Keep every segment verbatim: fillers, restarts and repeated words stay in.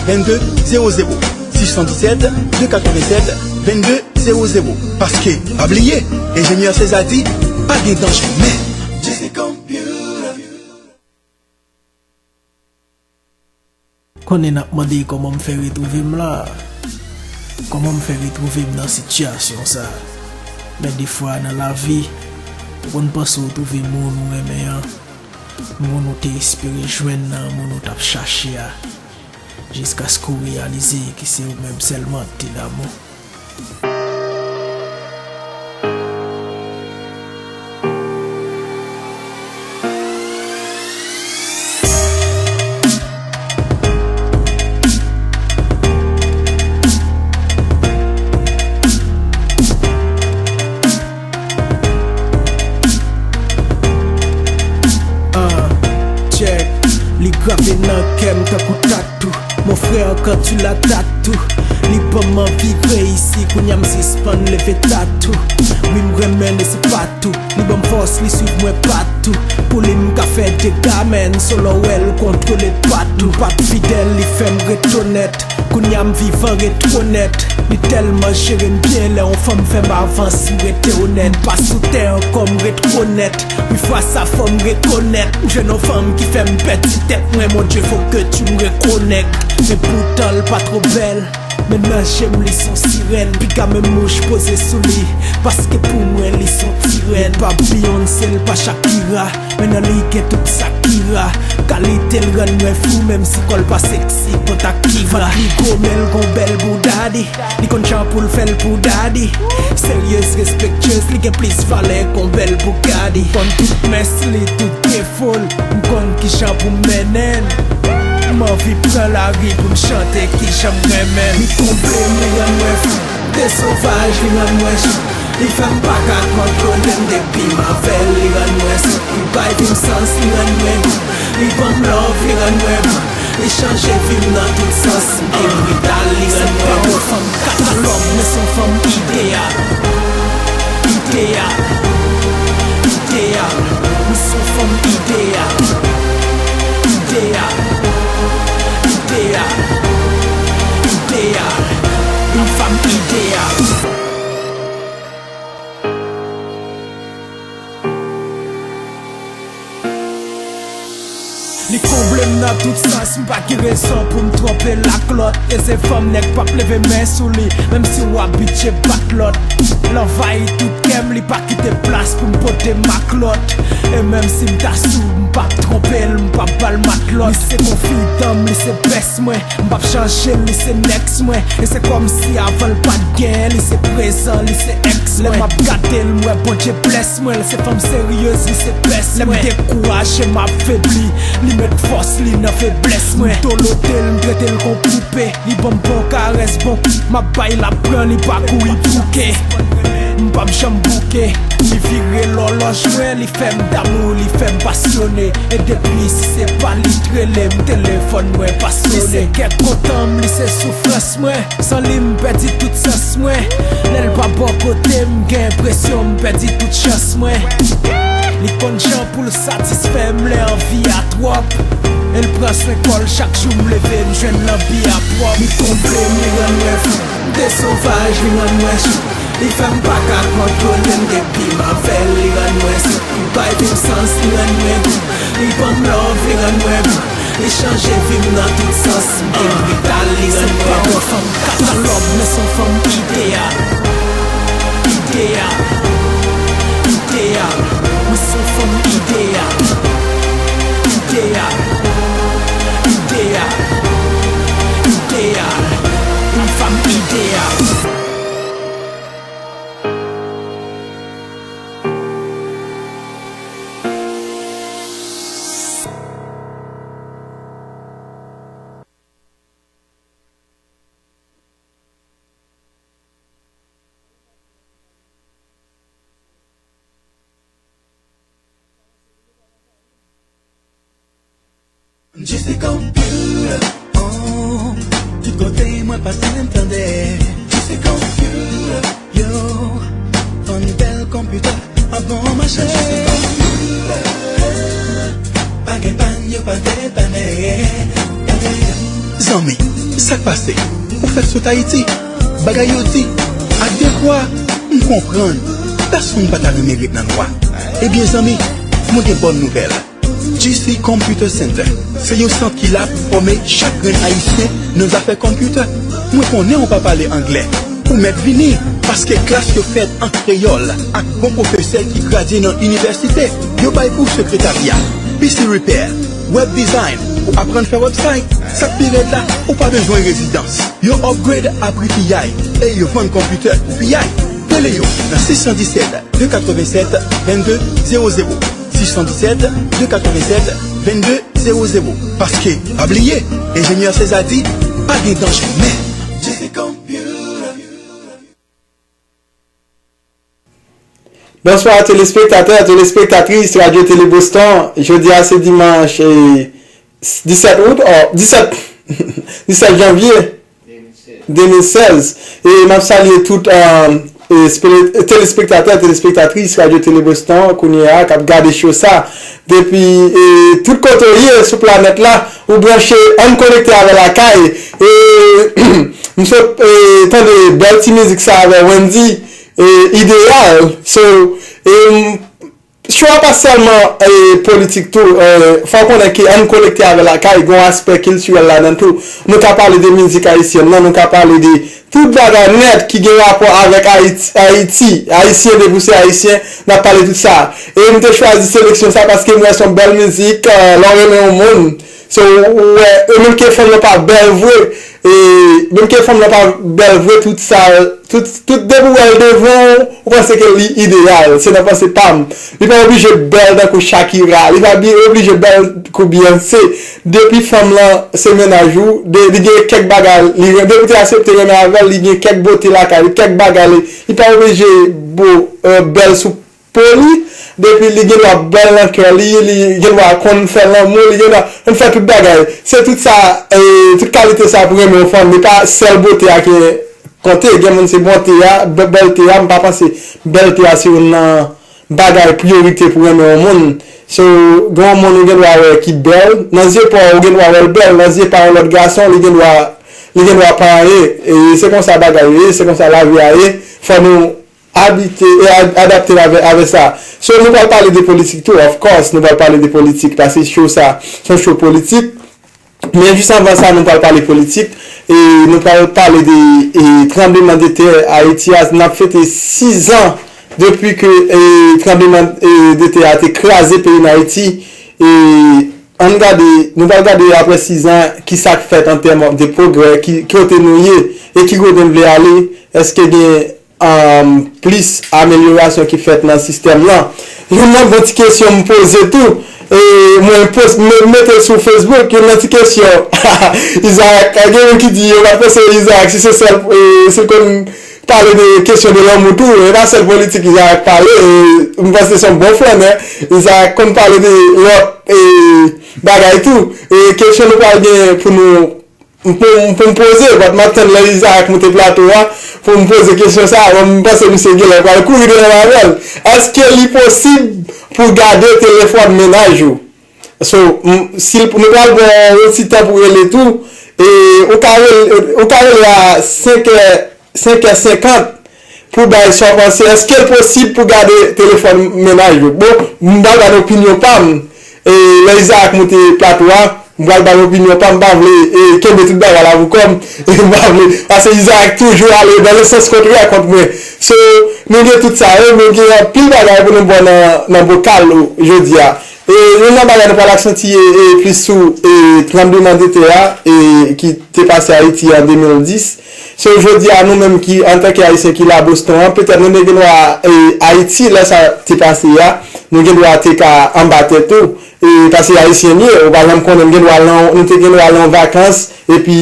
vennde zewo zewo, sis san disèt, de katrevennsèt, vennde zewo zewo. Paske, pa bliye, enjenyè Seza di, pa gen danje, men Konnen n ap mande kòman m fè retwouve m la. Kòman m fè retwouve m nan sitiyasyon sa? Men defwa nan lavi, ou konn panse w twouve moun ou renmen an, moun ou te espere jwenn nan, moun ou t ap chache a, jiskaske w reyalize ke se ou menm sèlman ki te damou. Ah, check. Li grave nan kè m tankou tatou. Mon frère, quand tu la tatou, li ban m anvi reyisi, kounye a m sispann leve tatou. Wi, m renmen li, se pa tou. Li ban m fòs, li swiv mwen patou. Pou li, m ka fè dega, men solo wè l kontwole patou. M pa t fidèl, li fè m ret onèt. Kounye a m vivan ret onèt. Li tèlman jere m byen, lè yon fanm fè m avans, m rete onèt. M pa sou tè ankò, m ret onèt. Wi, fwa sa fò m rekonèt. M jwenn yon fanm ki fè m pèdi tèt mwen, mon Dieu, faut que tu me reconnectes. Men poutan l pa twò bèl. Men nan je m li s on sirèn. Piga menm mouch poze sou li, paske pou mwen li s on tirèn. Li pa Beyoncé, li pa Shakira, men nan li gen tout sa ki ra. Kalite l rann mwen fou, menm si kò l pa seksi kontak ki va. Vant li gwo, men l gon bèl boudadi. Li konn jan pou l fè l pou dadi. Seryez, respektyez, li gen plis valè k on bèl Bugatti. Konn tout mès li, tout defo l. M konn kijan pou m mennen l. M anvi pran lari pou m chante kijan m renmen l. Li konble m, li rann mwen fou. De sovaj, li rann mwen jou. Li fè m pa ka kontwole m depi m avè l, li rann mwen sou. Li bay vi m sans, li rann mwen gou. Li ban m love, li rann mwen bon. Li chanje vi m nan tout sans. M te brital, li rann mwen bon. Fanm katalòg, men s on fanm ideyal. Ideyal. Ideyal. M s on fanm ideyal. Ideyal. Ideyal. Ideyal. Yon fanm ideyal. Li konble m nan tout sans, m pa gen rezon pou m twonpe l ak lòt. E se fanm nèg p ap leve men sou li, menm si w abitye bat lòt. L anvayi tout kè m, li pa kite plas pou m pote maklòt. E menm si m ta sou, m p ap twonpe l, m p ap ba l matlòt. Li se konfidan m, li se bès mwen. M p ap chanje l, li se nèks mwen. E se kòmsi avan l pa t gen, li se prezan, li se èks mwen. Lè m ap gade l, m wè Bondye blès mwen. L se fanm seryez, li se pès mwen. Lè m dekouraje, m ap febli, li met fòs li nan feblès mwen. M dolote l, m trete l kon poupe. Li ban m bon karès, bon kout, m ap bay, l ap pran, li pa kouri bouke. M p ap janm bouke. Li vire lòlòj mwen, li fè m damou, li fè m pasyone. E depi si se pa li t rele m, telefòn mwen pa sonnen. Li se kè kontan m, li se soufrans mwen. San li m pèdi tout sans mwen. Lè l pa bò kote m, gen enpresyon m pèdi tout chans mwen. Li konn jan pou l satisfè m lè anvi a twòp. E l pran swen kò l chak jou m leve m jwenn lanbi a pwòp. Li konble m, li rann mwen fou. M te sovaj, li rann mwen jou. Li fè m pa ka kontwole m depi m avè l, li rann mwen sou. Li bay vi m sans, li rann mwen gou. Li ban m love, li rann mwen bon. Li chanje vi m nan tout sans. M te brital, li rann mwen bon. Fanm katalòg, men s on fanm ideyal. Ideyal. Ideyal. M s on fanm ideyal. Ideyal. Ideyal. Ideyal. Yon fanm ideyal. Jis li konpil, oh, tout kote mwen pase m tande. Jis li konpil, yo, on bèl konpitè ap bon mache. Jis li konpil, pa gen pàn, yo pa depanne. Zanmi, Sa k pase? Ou fèk sot Ayiti? Bagay yo di, ak dekwa, m konprann. Pèsonn pa ta renmen ret nan nwa. Ebyen zanmi, mwen gen bòn nouvèl. G C Computer Center se yon sant ki la pou fòme chak grenn Ayisyen nan zafè konpitè. Mwen konnen ou pa pale anglè. Ou mèt vini, paske klas yo fèt an kreyòl ak bon pwofesè ki gradye nan inivèsite. Yo bay kou sekretarya, P C repair, web design, pou aprann fè website. Sa k pi rèd la, ou pa bezwen rezidans. Yo upgrade a pri piyay e yo vann konpitè pou piyay. Rele yo nan six cent dix-sept, deux quatre-vingt-sept, vingt-deux zéro zéro. Six cent dix-sept, deux quatre-vingt-sept, vingt-deux zéro zéro. Paske, pa bliye, enjenyè Seza di, pa gen danje. Men, J C Computer. Bonswa, telespektatè, telespektatris Radyo Tele Boston. Jodi a se dimanch, eh, disèt out, oh, disèt, disèt janvye de mil sèz. E m ap salye tout, eh, eh, spele-, telespektatè, telespektatris Radyo Tele Boston, kounye a, k ap gade show sa. Depi, eh, tout kote w ye sou planèt la, ou branche, ann konekte avè Lakay. E, m sot, eh, tande bèl ti mizik sa avè Wendy, eh, Idéal. So, eh, show a pa sèlman, eh, politik tou. Eh, fò w konnen ke ann konekte avè Lakay, gen yon aspè kiltirèl ladan tou. Nou ka pale de mizik ayisyèn nan, nou ka pale de tout bagay nèt ki gen rapò avèk Ayiti, Ayiti, Ayisyen depi w se Ayisyen, n ap pale tout sa. E m te chwazi seleksyon sa paske m wè se yon bèl mizik, eh, lè w renmen yon moun. So, ou wè, e menm ke fanm nan pa bèl vre, e menm ke fanm nan pa bèl vre, tout sa, tout, tout depi w wè l devan w, ou panse ke li ideyal. Se nan panse pa m. Li pa oblije bèl tankou Shakira, li pa bi-, oblije bèl kou Beyoncé. Depi fanm lan se mennaj ou, de, li gen kèk bagay, li, depi w te aksepte renmen avè l, li gen kèk bote lakay li, kèk bagay li, li pa oblije bo, eh, bèl sou po li, depi li gen dwa bèl nan kè li, li gen dwa konn fè lanmou, li gen dwa konn fè tout bagay. Se tout sa, eh, tout kalite sa pou renmen yon fanm, li pa sèl bote a ki konte, gen moun se bonte a, bè-, bèlte a, m pa panse bèlte a se youn nan bagay priyorite pou renmen yon moun. So, gen yon moun ou gen dwa wè ki bèl, nan zye pa w ou gen dwa wè l bèl, nan zye pa yon lòt gason, li gen dwa, li gen dwa pa anyen. E se konsa bagay yo ye, se konsa lavi a ye. Fò nou abite, e ad-, adapte l avè, avè sa. So, nou pral pale de politik tou, of course, nou pral pale de politik, paske show sa, se yon show politik. Men jis anvan sa, nou pral pale politik, e nou pral pale de, e, tranbleman de tè Ayiti a, n ap fete sis an depi ke, e, tranbleman, e, de tè a te kraze peyi n Ayiti, e, ann gade, nou pral gade apre sis an, ki sa k fèt an tèm de pwogrè, ki, ki kote nou ye, e ki kote n vle ale, èske gen um, plis amelyorasyon ki fèt nan sistèm nan. Youn nan bon ti kesyon m poze tou, e mwen post, m mete l sou Facebook, youn nan ti kesyon. Isaac, gen moun ki di, yo pa t panse Isaac, si se sèl, e, si l konn pale de kesyon de lanmou tou, e pa sèl politik Isaac pale, e m panse se yon bon flannè, Isaac konn pale de lòt, e, bagay tou. E kesyon nou pral gen pou nou M pou, m pou m poze, but m ap tann lè Isaac moute plato a pou m poze kesyon sa a. Bon, m panse misye genlè pral kouri devan avè l. Èske li posib pou w gade telefòn mennaj ou? So, m, si l, nou pral pran yon ti tan pou rele tou. E ou ka rele, ou ka rele a senk è, senk è senkant pou bay sa w panse. Èske l posib pou gade telefòn mennaj ou? Bon, m pral ba n opinyon pa m. E lè Isaac moute plato a, m pral bay opinyon pa m, m pa vle, e, kenbe tout bagay la pou kò m, e m pa vle, paske Isaac toujou ale dans le sens contraire kont mwen. So, nou gen tout sa yo, nou gen anpil bagay pou nou ba w nan, nan bokal ou jodi a. E youn nan bagay nou pral aksantye, e, plis sou, e, tranbleman de tè a, e, ki te pase Ayiti an de mil dis. So, jodi a, nou menm ki, antanke Ayisyen ki la Boston an, petèt nou te gen dwa, e, Ayiti, lè sa te pase a, nou gen dwa te ka anba tè tou. E, paske Ayisyen n ye, ou pa janm konnen, m gen dwa al nan, nou te gen dwa al nan yon vakans, epi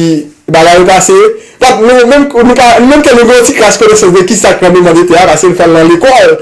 bagay yo pase, Donk, nou menm, nou pa, nou menm ke nou gen yon ti kras konesans de kisa k ranbleman de tè a, paske nou fè l nan lekòl.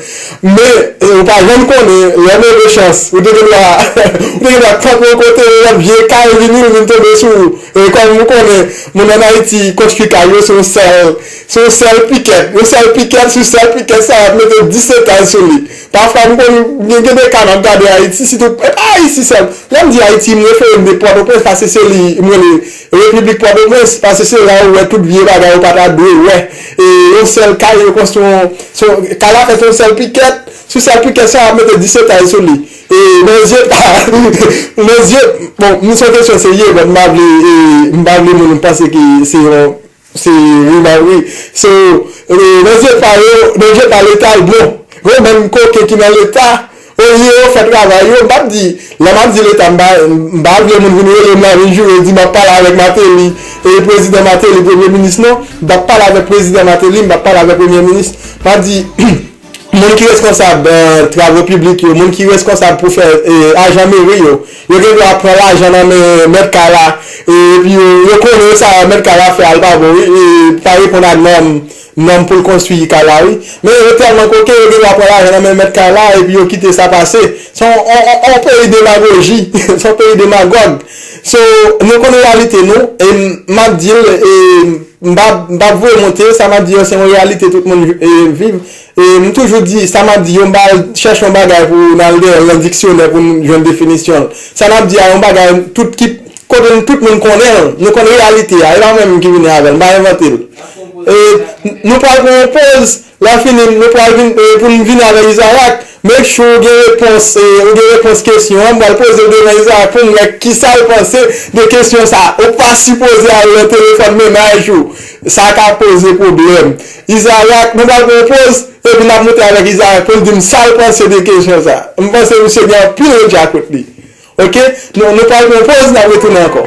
Men, e, ou pa janm konnen, lè move chans, ou te gen dwa, ou te gen dwa kanpe yon kote, yon lòt vye kay vini, li vin tonbe sou ou. E kòm ou konnen, moun ann Ayiti konstwi kay yo sou yon sèl, sou yon sèl pikèt. Yon sèl pikèt, sou sèl pikèt sa, y ap mete dis etaj sou li. Pafwa, m konn gen, gen de ka m ap gade Ayiti, sitou, e pa Ayiti sèl. Lè m di Ayiti, m refere m de Pòtoprens, paske se li, m rele Repiblik Pòtoprens, paske se la ou wè tout vye bagay ou pa ta dwe wè. E yon sèl kay, yo konstwi yon, se yon, kay la fèt yon sèl pikèt, sou sèl pikèt sa, y ap mete dis etaj sou li. E nan zye pa, nan zye, bon, m se yon kesyon serye, but m pa vle, e, m pa vle moun panse ke se yon Se rimari. So, e, nan zye pa yo, nan zye pa Leta, bon, gen menm koken ki nan Leta, olye yo fè travay yo, m p ap di, lè m ap di Leta, m pa, m pa vle moun vin rele m la, vin joure, di m ap pale avèk Martelly, e prezidan Martelly, premye minis, non, m p ap pale avèk prezidan Martelly, m p ap pale avèk premye minis, m ap di, moun ki reskonsab, e, travo piblik yo, moun ki reskonsab pou fè, e, ajan meri yo, yo gen dwa pran lajan nan men mèt kay la, e, epi yo, yo konnen sa mèt kay la fè a, l pa bon, wi, e, pa reponn a nòm, nòm pou l konstwi kay la, wi. Men yo tèlman koken, yo gen dwa pran lajan nan men mèt kay la, epi yo kite sa pase. Se yon, yon, yon, yon peyi demagoji, se yon peyi demagòg. So, nou konn reyalite nou, e m, m ap di l, e, m pa, m p ap voye monte, sa m ap di yo se yon reyalite tout moun, e, viv. E m toujou di, sa m ap di yo, m pa al chèche yon bagay pou n al dèyè l nan diksyonè pou n jwenn definisyon l. Sa n ap di a, yon bagay tout ki, kote n tout moun konnen l, nou konn reyalite a, e pa mwen menm ki vini avè l, m pa envante l. E n, nou pral pran yon poz, lè fini, nou pral vin, e, pou n vin avè Izarak, make sure ou gen repons, e, ou gen repons kesyon an, m pral poze l devan Izarak pou m wè kisa l panse de kesyon sa a. Ou pa sipoze al nan telefòn mennaj ou, sa ka poze pwoblèm. Izarak, nou pral pran yon poz, epi n ap moute avèk Izarak pou l di m sa l panse de kesyon sa. M panse misye gen anpil djakout li. Oke? Nou, nou pral pran yon poz, n ap retounen ankò.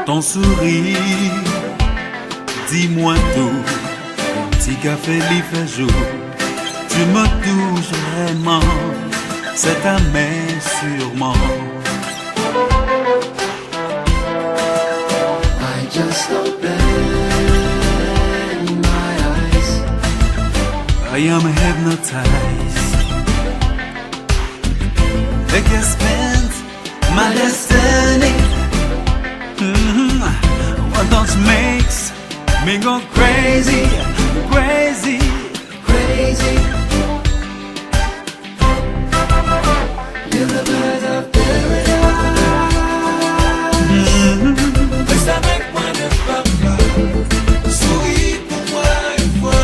Ton sourire, dis-moi tout. Ti kafe li fè jou. Tu me touches vraiment. C'est ta main sûrement. I just opened my eyes. I am hypnotized. They can spend my destiny. Mm-hmm. What dance makes me go crazy, crazy, crazy. You're the bird of paradise. Mm-hmm. Fè sa avèk mwen, papa. Souri pou mwen yon fwa,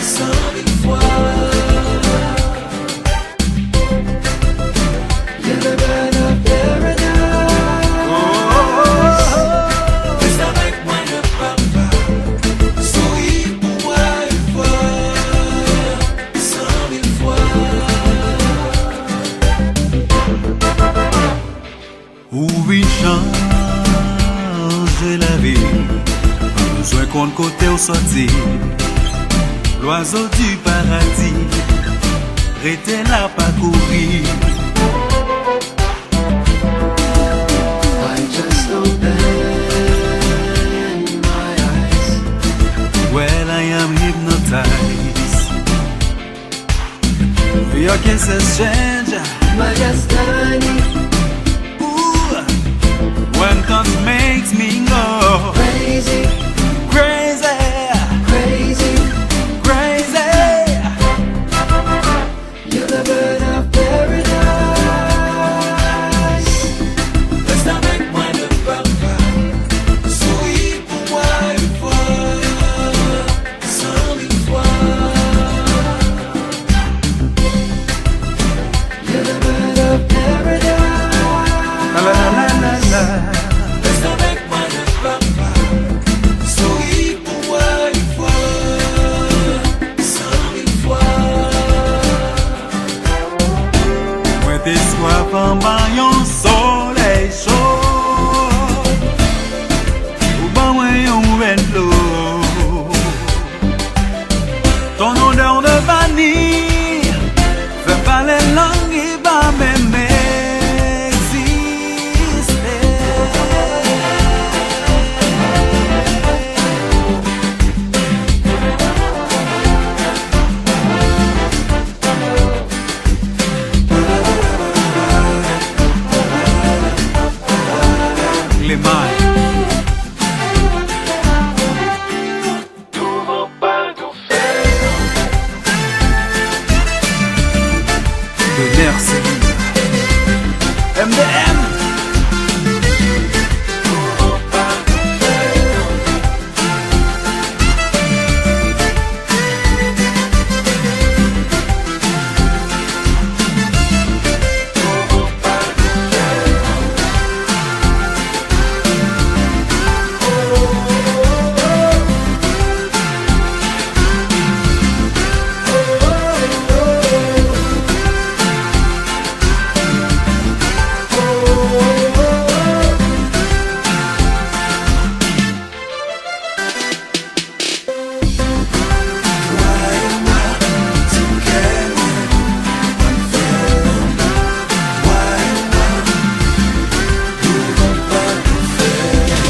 san mil fwa. You're the bird of paradise. Fè sa avèk mwen, papa. Souri pou mwen yon fwa, san mil fwa. Ou vin chanje lavi. Pa bezwen konn kote w soti. Lwazo di paradi. Rete la, pa kouri. I just opened my eyes. Well, I am hypnotized. Your kisses change my destiny. Ooh, one touch makes me go crazy, crazy, crazy, crazy. You're the bird of paradise. Reste avec moi, ne pars pas. Souris pour moi une fois. San mil fwa. You're the bird of paradise. La, la, la, la, la, la. Reste avec moi, ne pars pas. Souris pour moi une fois. San mil fwa. Mwen te swaf anba yon solèy cho. Ou ban mwen yon vè dlo. Ton odè de vanille fè pale Demeure Céline. M D M.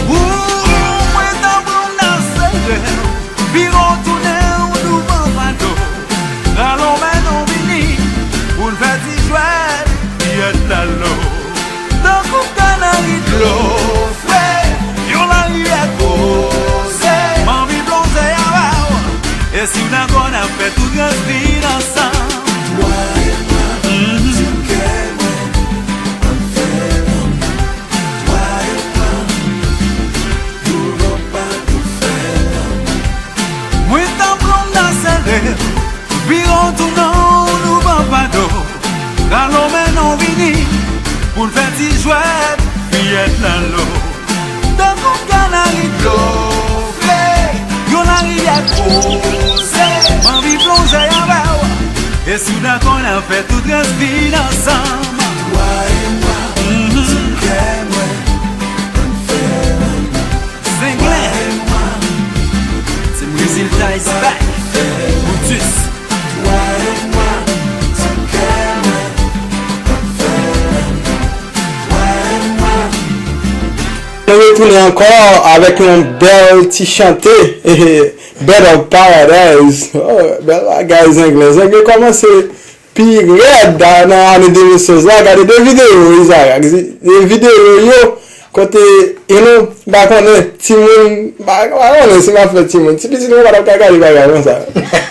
Ou, mwen tanpri w nan sere, vire w tounen w douvan fado. Rale w men nou vini pou n fè ti jwèt fiyèt lalo. Tankou kanari dlo fre, yon larivyè poze. M anvi plonje avè w. E si w dakò, n ap fè tout rès vi n ansanm. Twa e mwa, mhm, ti kè mwen, ann fè lanmou. Twa e mwa, nou pa pou fè lanmou. Mwen tanpri w nan sere, vire w tounen w douvan fado. Rale w men nou vini pou n fè ti jwèt fiyèt lalo. Tankou kanari dlo fre, yon larivyè poze. M anvi plonje avè w. E si w dakò, n ap fè tout rès vi n ansanm. Twa e mwa, mhm, ti kè mwen, ann fè lanmou. Zenglen. Team Rezilta is back. Brutus. Nou retounen ankò avèk yon bèl ti chante, Bird of Paradise. Oh, bèl bagay, Zenglen. Zenglen kòmanse pi rèd a, nan ane de mil sèz la. Gade de videyo, Isaac. De videyo yo, kote, you know, m pa konnen, timoun, m pa, m pa konnen si m ap fè timoun. Ti pitit mwen pa t ap ka gade bagay konsa.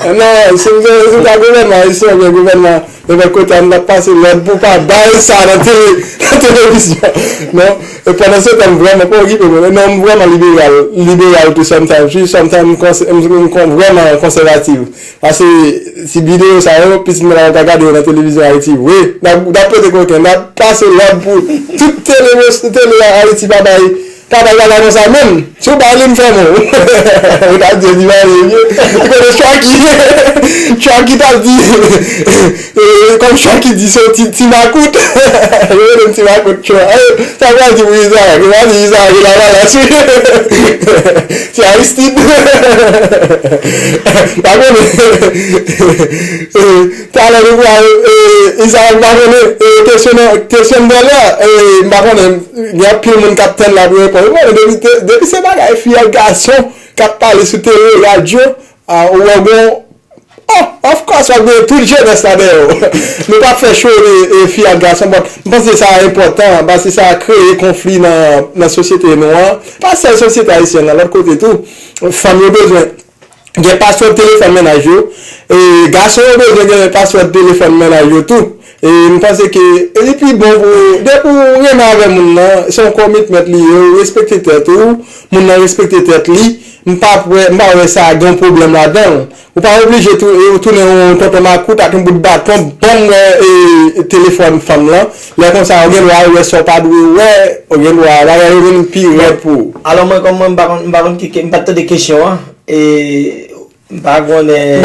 Non, si m te, si m ta gouvènman ayisyen oubyen gouvènman nenpòt kote a, m t ap pase lòd pou pa bay sa nan tele, nan televizyon. Non, e pandan se tan, m vrèman pa okipe mwen. Non, m vrèman liberal, liberal tou sometimes. Wi, sometimes m konse-, m, m kon-, vrèman konsèvatif. Paske ti videyo sa yo, pitit mwen la ta gade yo nan televizyon Ayiti. Wi, n ap, n ap pote koken, n ap pase lòd pou tout tele, tele Ayiti pa bay, pa bay bagay konsa menm. Si w bay li, m fèmen w. Ou ta di, di bay li, ou konnen Chucky. Chucky ta di, e, kòm Chucky di, se ti, ti makout. Yo rele m ti makout, Chucky. Sa pral di pou Isaac, li va di Isaac, li lavalas, wi. Se Aristide. Pa konnen. Talè nou pral, e, Isaac, m pa konnen, e, kesyon nan, kesyon m nan la, e, m pa konnen, gen anpil moun k ap tann la pou reponn. Ou konnen, depi, depi se bagay fi ak gason k ap pale sou tele, radyo, a, ou wè gon, oh, of course, w ap gen tout jenès la dèyè w. Nou p ap fè cho de, e, fi ak gason, but m panse sa enpòtan, paske sa kreye konfli nan, nan sosyete nou an. Pa sèl sosyete ayisyèn nan, lòt kote tou, fanm yo bezwen gen password telefòn mennaj yo, e gason yo bezwen gen password telefòn mennaj yo tou. E m panse ke li pi bon pou, depi w renmen avè moun nan, se yon commitment li ye, ou respekte tèt ou, moun nan respekte tèt li, m pa wè, m pa wè sa gen yon pwoblèm ladan l. Ou pa oblije tou, e, ou tounen yon tonton makout ak yon bout baton, bon, wè, e, telefòn fanm lan. Lè konsa, ou gen dwa wè sa w pa dwe wè, ou gen dwa, bagay yo vin pi rèd pou ou. Alò, mwen, kòm mwen, m pa konn, m pa konn ki, ki, m pa t tande kesyon an. E, m pa konnen,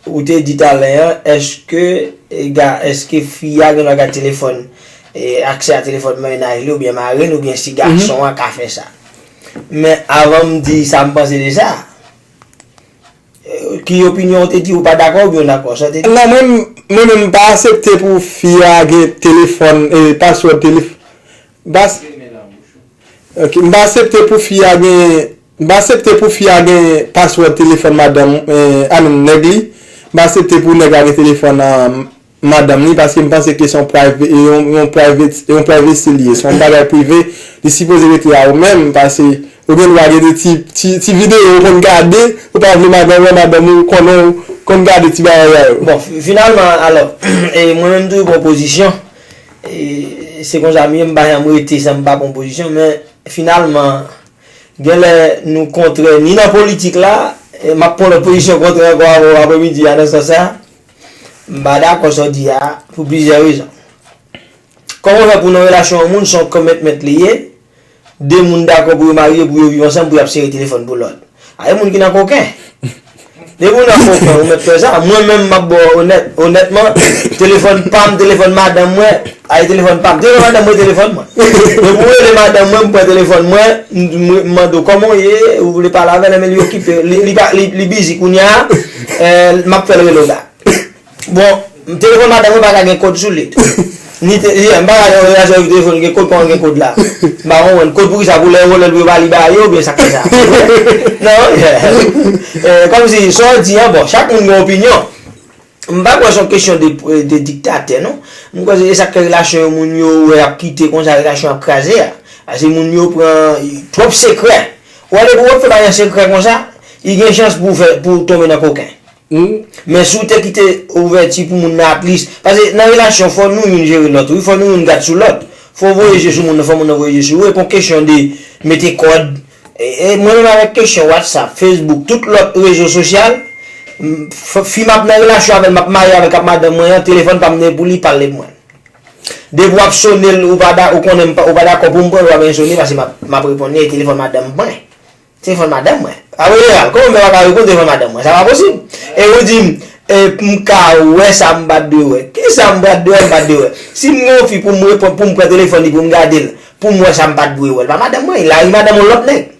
ou te di talè an, èske, e, ga-, èske fi a gen dwa gad telefòn, e, aksè a telefòn mennaj li oubyen mari l, oubyen si gason an ka fè sa? Men avan m di sa m panse de sa, e, ki opinyon w te di, ou pa dakò oubyen w dakò? Sa w te di? Non, mwen, mwen menm, m pa aksepte pou fi a gen telefòn, e, password telef-, bas-, Ok, m pa aksepte pou fi a gen, m pa aksepte pou fi a gen password telefòn madanm, eh, I mean, nèg li. M pa aksepte pou nèg la gen telefòn, ah, madanm li, paske m panse ke se yon priva-, yon, yon private, yon privacy li ye, se yon bagay prive, li sipoze rete a ou menm, paske ou gen dwa gen de ti, ti, ti videyo ou konn gade, ou pa vle madanm, wè madanm ou konnen w, konn gade ti bagay sa yo. Bon, fi- finalman, alò, e mwen menm tou, pran pozisyon. E, se konsa m ye, m pa janm rete san m pa pran pozisyon, men finalman, genlè nou kontrè ni nan politik la, e m ap pran lòt pozisyon kontrè ankò avè w apremidi a nan sans sa. M pa dakò sa w di a pou plizyè rezon. Kòman w fè pou nan relasyon yon moun, se yon commitment li ye, de moun dakò pou yo marye, pou yo viv ansanm, pou y ap sere telefòn pou lòt? A, e moun ki nan koken. Depi w nan koken, ou mèt fè sa. Mwen menm, m ap ba w onèt, onètman, telefòn pa m, telefòn madanm mwen, a, e telefòn pa m. Telefòn madanm mwen, telefòn mwen. Depi w rele madanm mwen, m pran telefòn mwen, m, m, m mande w kòman w ye, ou vle pale avè l, men li okipe, li, li, pa- li, li bizi kounye a, eh, m ap fè l rele w la. Bon, telefòn madanm mwen pa ka gen kòd sou li. Ni te, yeah, m pa ka gen relasyon avèk telefòn gen kòd, pa gen kòd la. M pa konprann kòd pou ki sa, pou lè vòlè l pou yo pa li ba yo, oubyen sa k fè sa. Non, yeah. Eh, kòmsi, sa w di an, bon, chak moun gen opinyon. M pa kwè se yon kesyon de, de diktatè, non. M kwè se sa k fè relasyon yo, moun yo wè ap kite konsa, relasyon ap kraze a. Paske moun yo pran twòp sekrè. Ou wè depi w ap fè bagay an sekrè konsa, li gen chans pou w fè, pou w tonbe nan koken. Men si w te kite ouvèti pou moun nan at least, paske nan relasyon fò nou youn jere lòt, wi, fò nou youn gad sou lòt. Fò w voye je sou moun nan, fò moun nan voye je sou ou. E pa yon kesyon de mete kòd. E, e mwen menm avèk kesyon WhatsApp, Facebook, tout lòt rezo sosyal, m, f- fi m ap nan relasyon avè l, m ap marye avè l, k ap madanm mwen an, telefòn pa m nan pou li, pale pou mwen. Depi w ap sone l, ou pa da, ou konnen m pa- ou pa dakò pou m pran l, w ap sone paske m ap, m ap reponn li, e telefòn madanm mwen. Telefòn madanm mwen. An jeneral, kòman m fè pa ka reponn telefòn madanm mwen? Sa pa posib. E ou di m, e, m ka wè sa m pa t dwe wè. Ki sa m pa t dwe wè, m pa t dwe wè? Si m gen yon fi pou m reponn, pou m pran telefòn li, pou m gade l, pou m wè sa m pa t dwe wè, l pa madanm mwen, li lari madanm yon lòt nèg.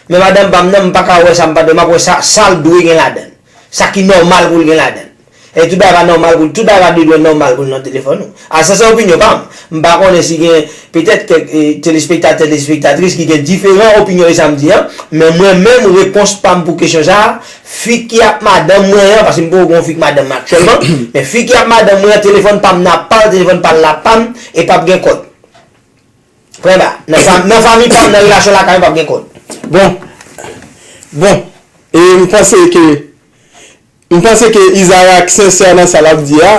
Men madanm pa m nan, m pa ka wè sa m pa t dwe, m ap wè sa, sa l dwe gen ladan l. Sa ki nòmal pou l gen ladan l. E tout bagay pa nòmal pou l, tout bagay pa dwe nòmal pou l nan telefòn ou. A, sa se opinyon pa m. M pa konnen si gen petèt kèk, e, telespektatè, telespektatris ki gen diferan opinyon de sa m di an, men mwen menm, repons pa m pou kesyon sa a, fi ki ap madanm mwen an, paske m poko gen yon fi k madanm mwen aktyèlman, men fi ki ap madanm mwen an, telefòn pa m nan ap pa l, telefòn pa l la pa m, e p ap gen kòd. Prenda, nan, fam, nan fanmi pa m, nan relasyon lakay, p ap gen kòd. Bon, bon, e m panse ke M panse ke Isaac sensè nan sa l ap di a.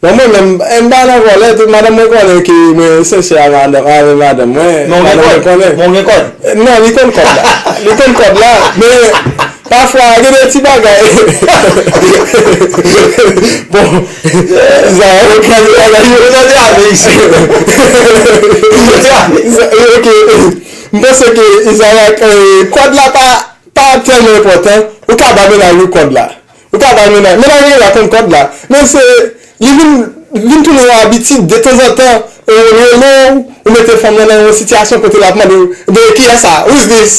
Bon, mwen menm, m pa nan vòlè, tout madanm mwen konnen ke mwen sensè a madanm, avè madanm mwen. Men w gen kòd. Men w gen kòd. Non, li konn kòd la. Li konn kòd la, men pafwa, gen de ti bagay. Bon, Isaac, ok, ti bagay yo. Yo tande ave isi. Yo tande ave. Ok. M panse ke Isaac, eh, kòd la pa, pa tèlman enpòtan. Ou ka ba mennaj ou kòd la. Ou ka bay mennaj, mennaj ou la konn kòd la. Men se, li vin, vin tounen yon abitid, detanzantan, ou rele w, ou mete fanm nan nan yon sitiyasyon kote l ap mande w, de kiyès sa? Who is this?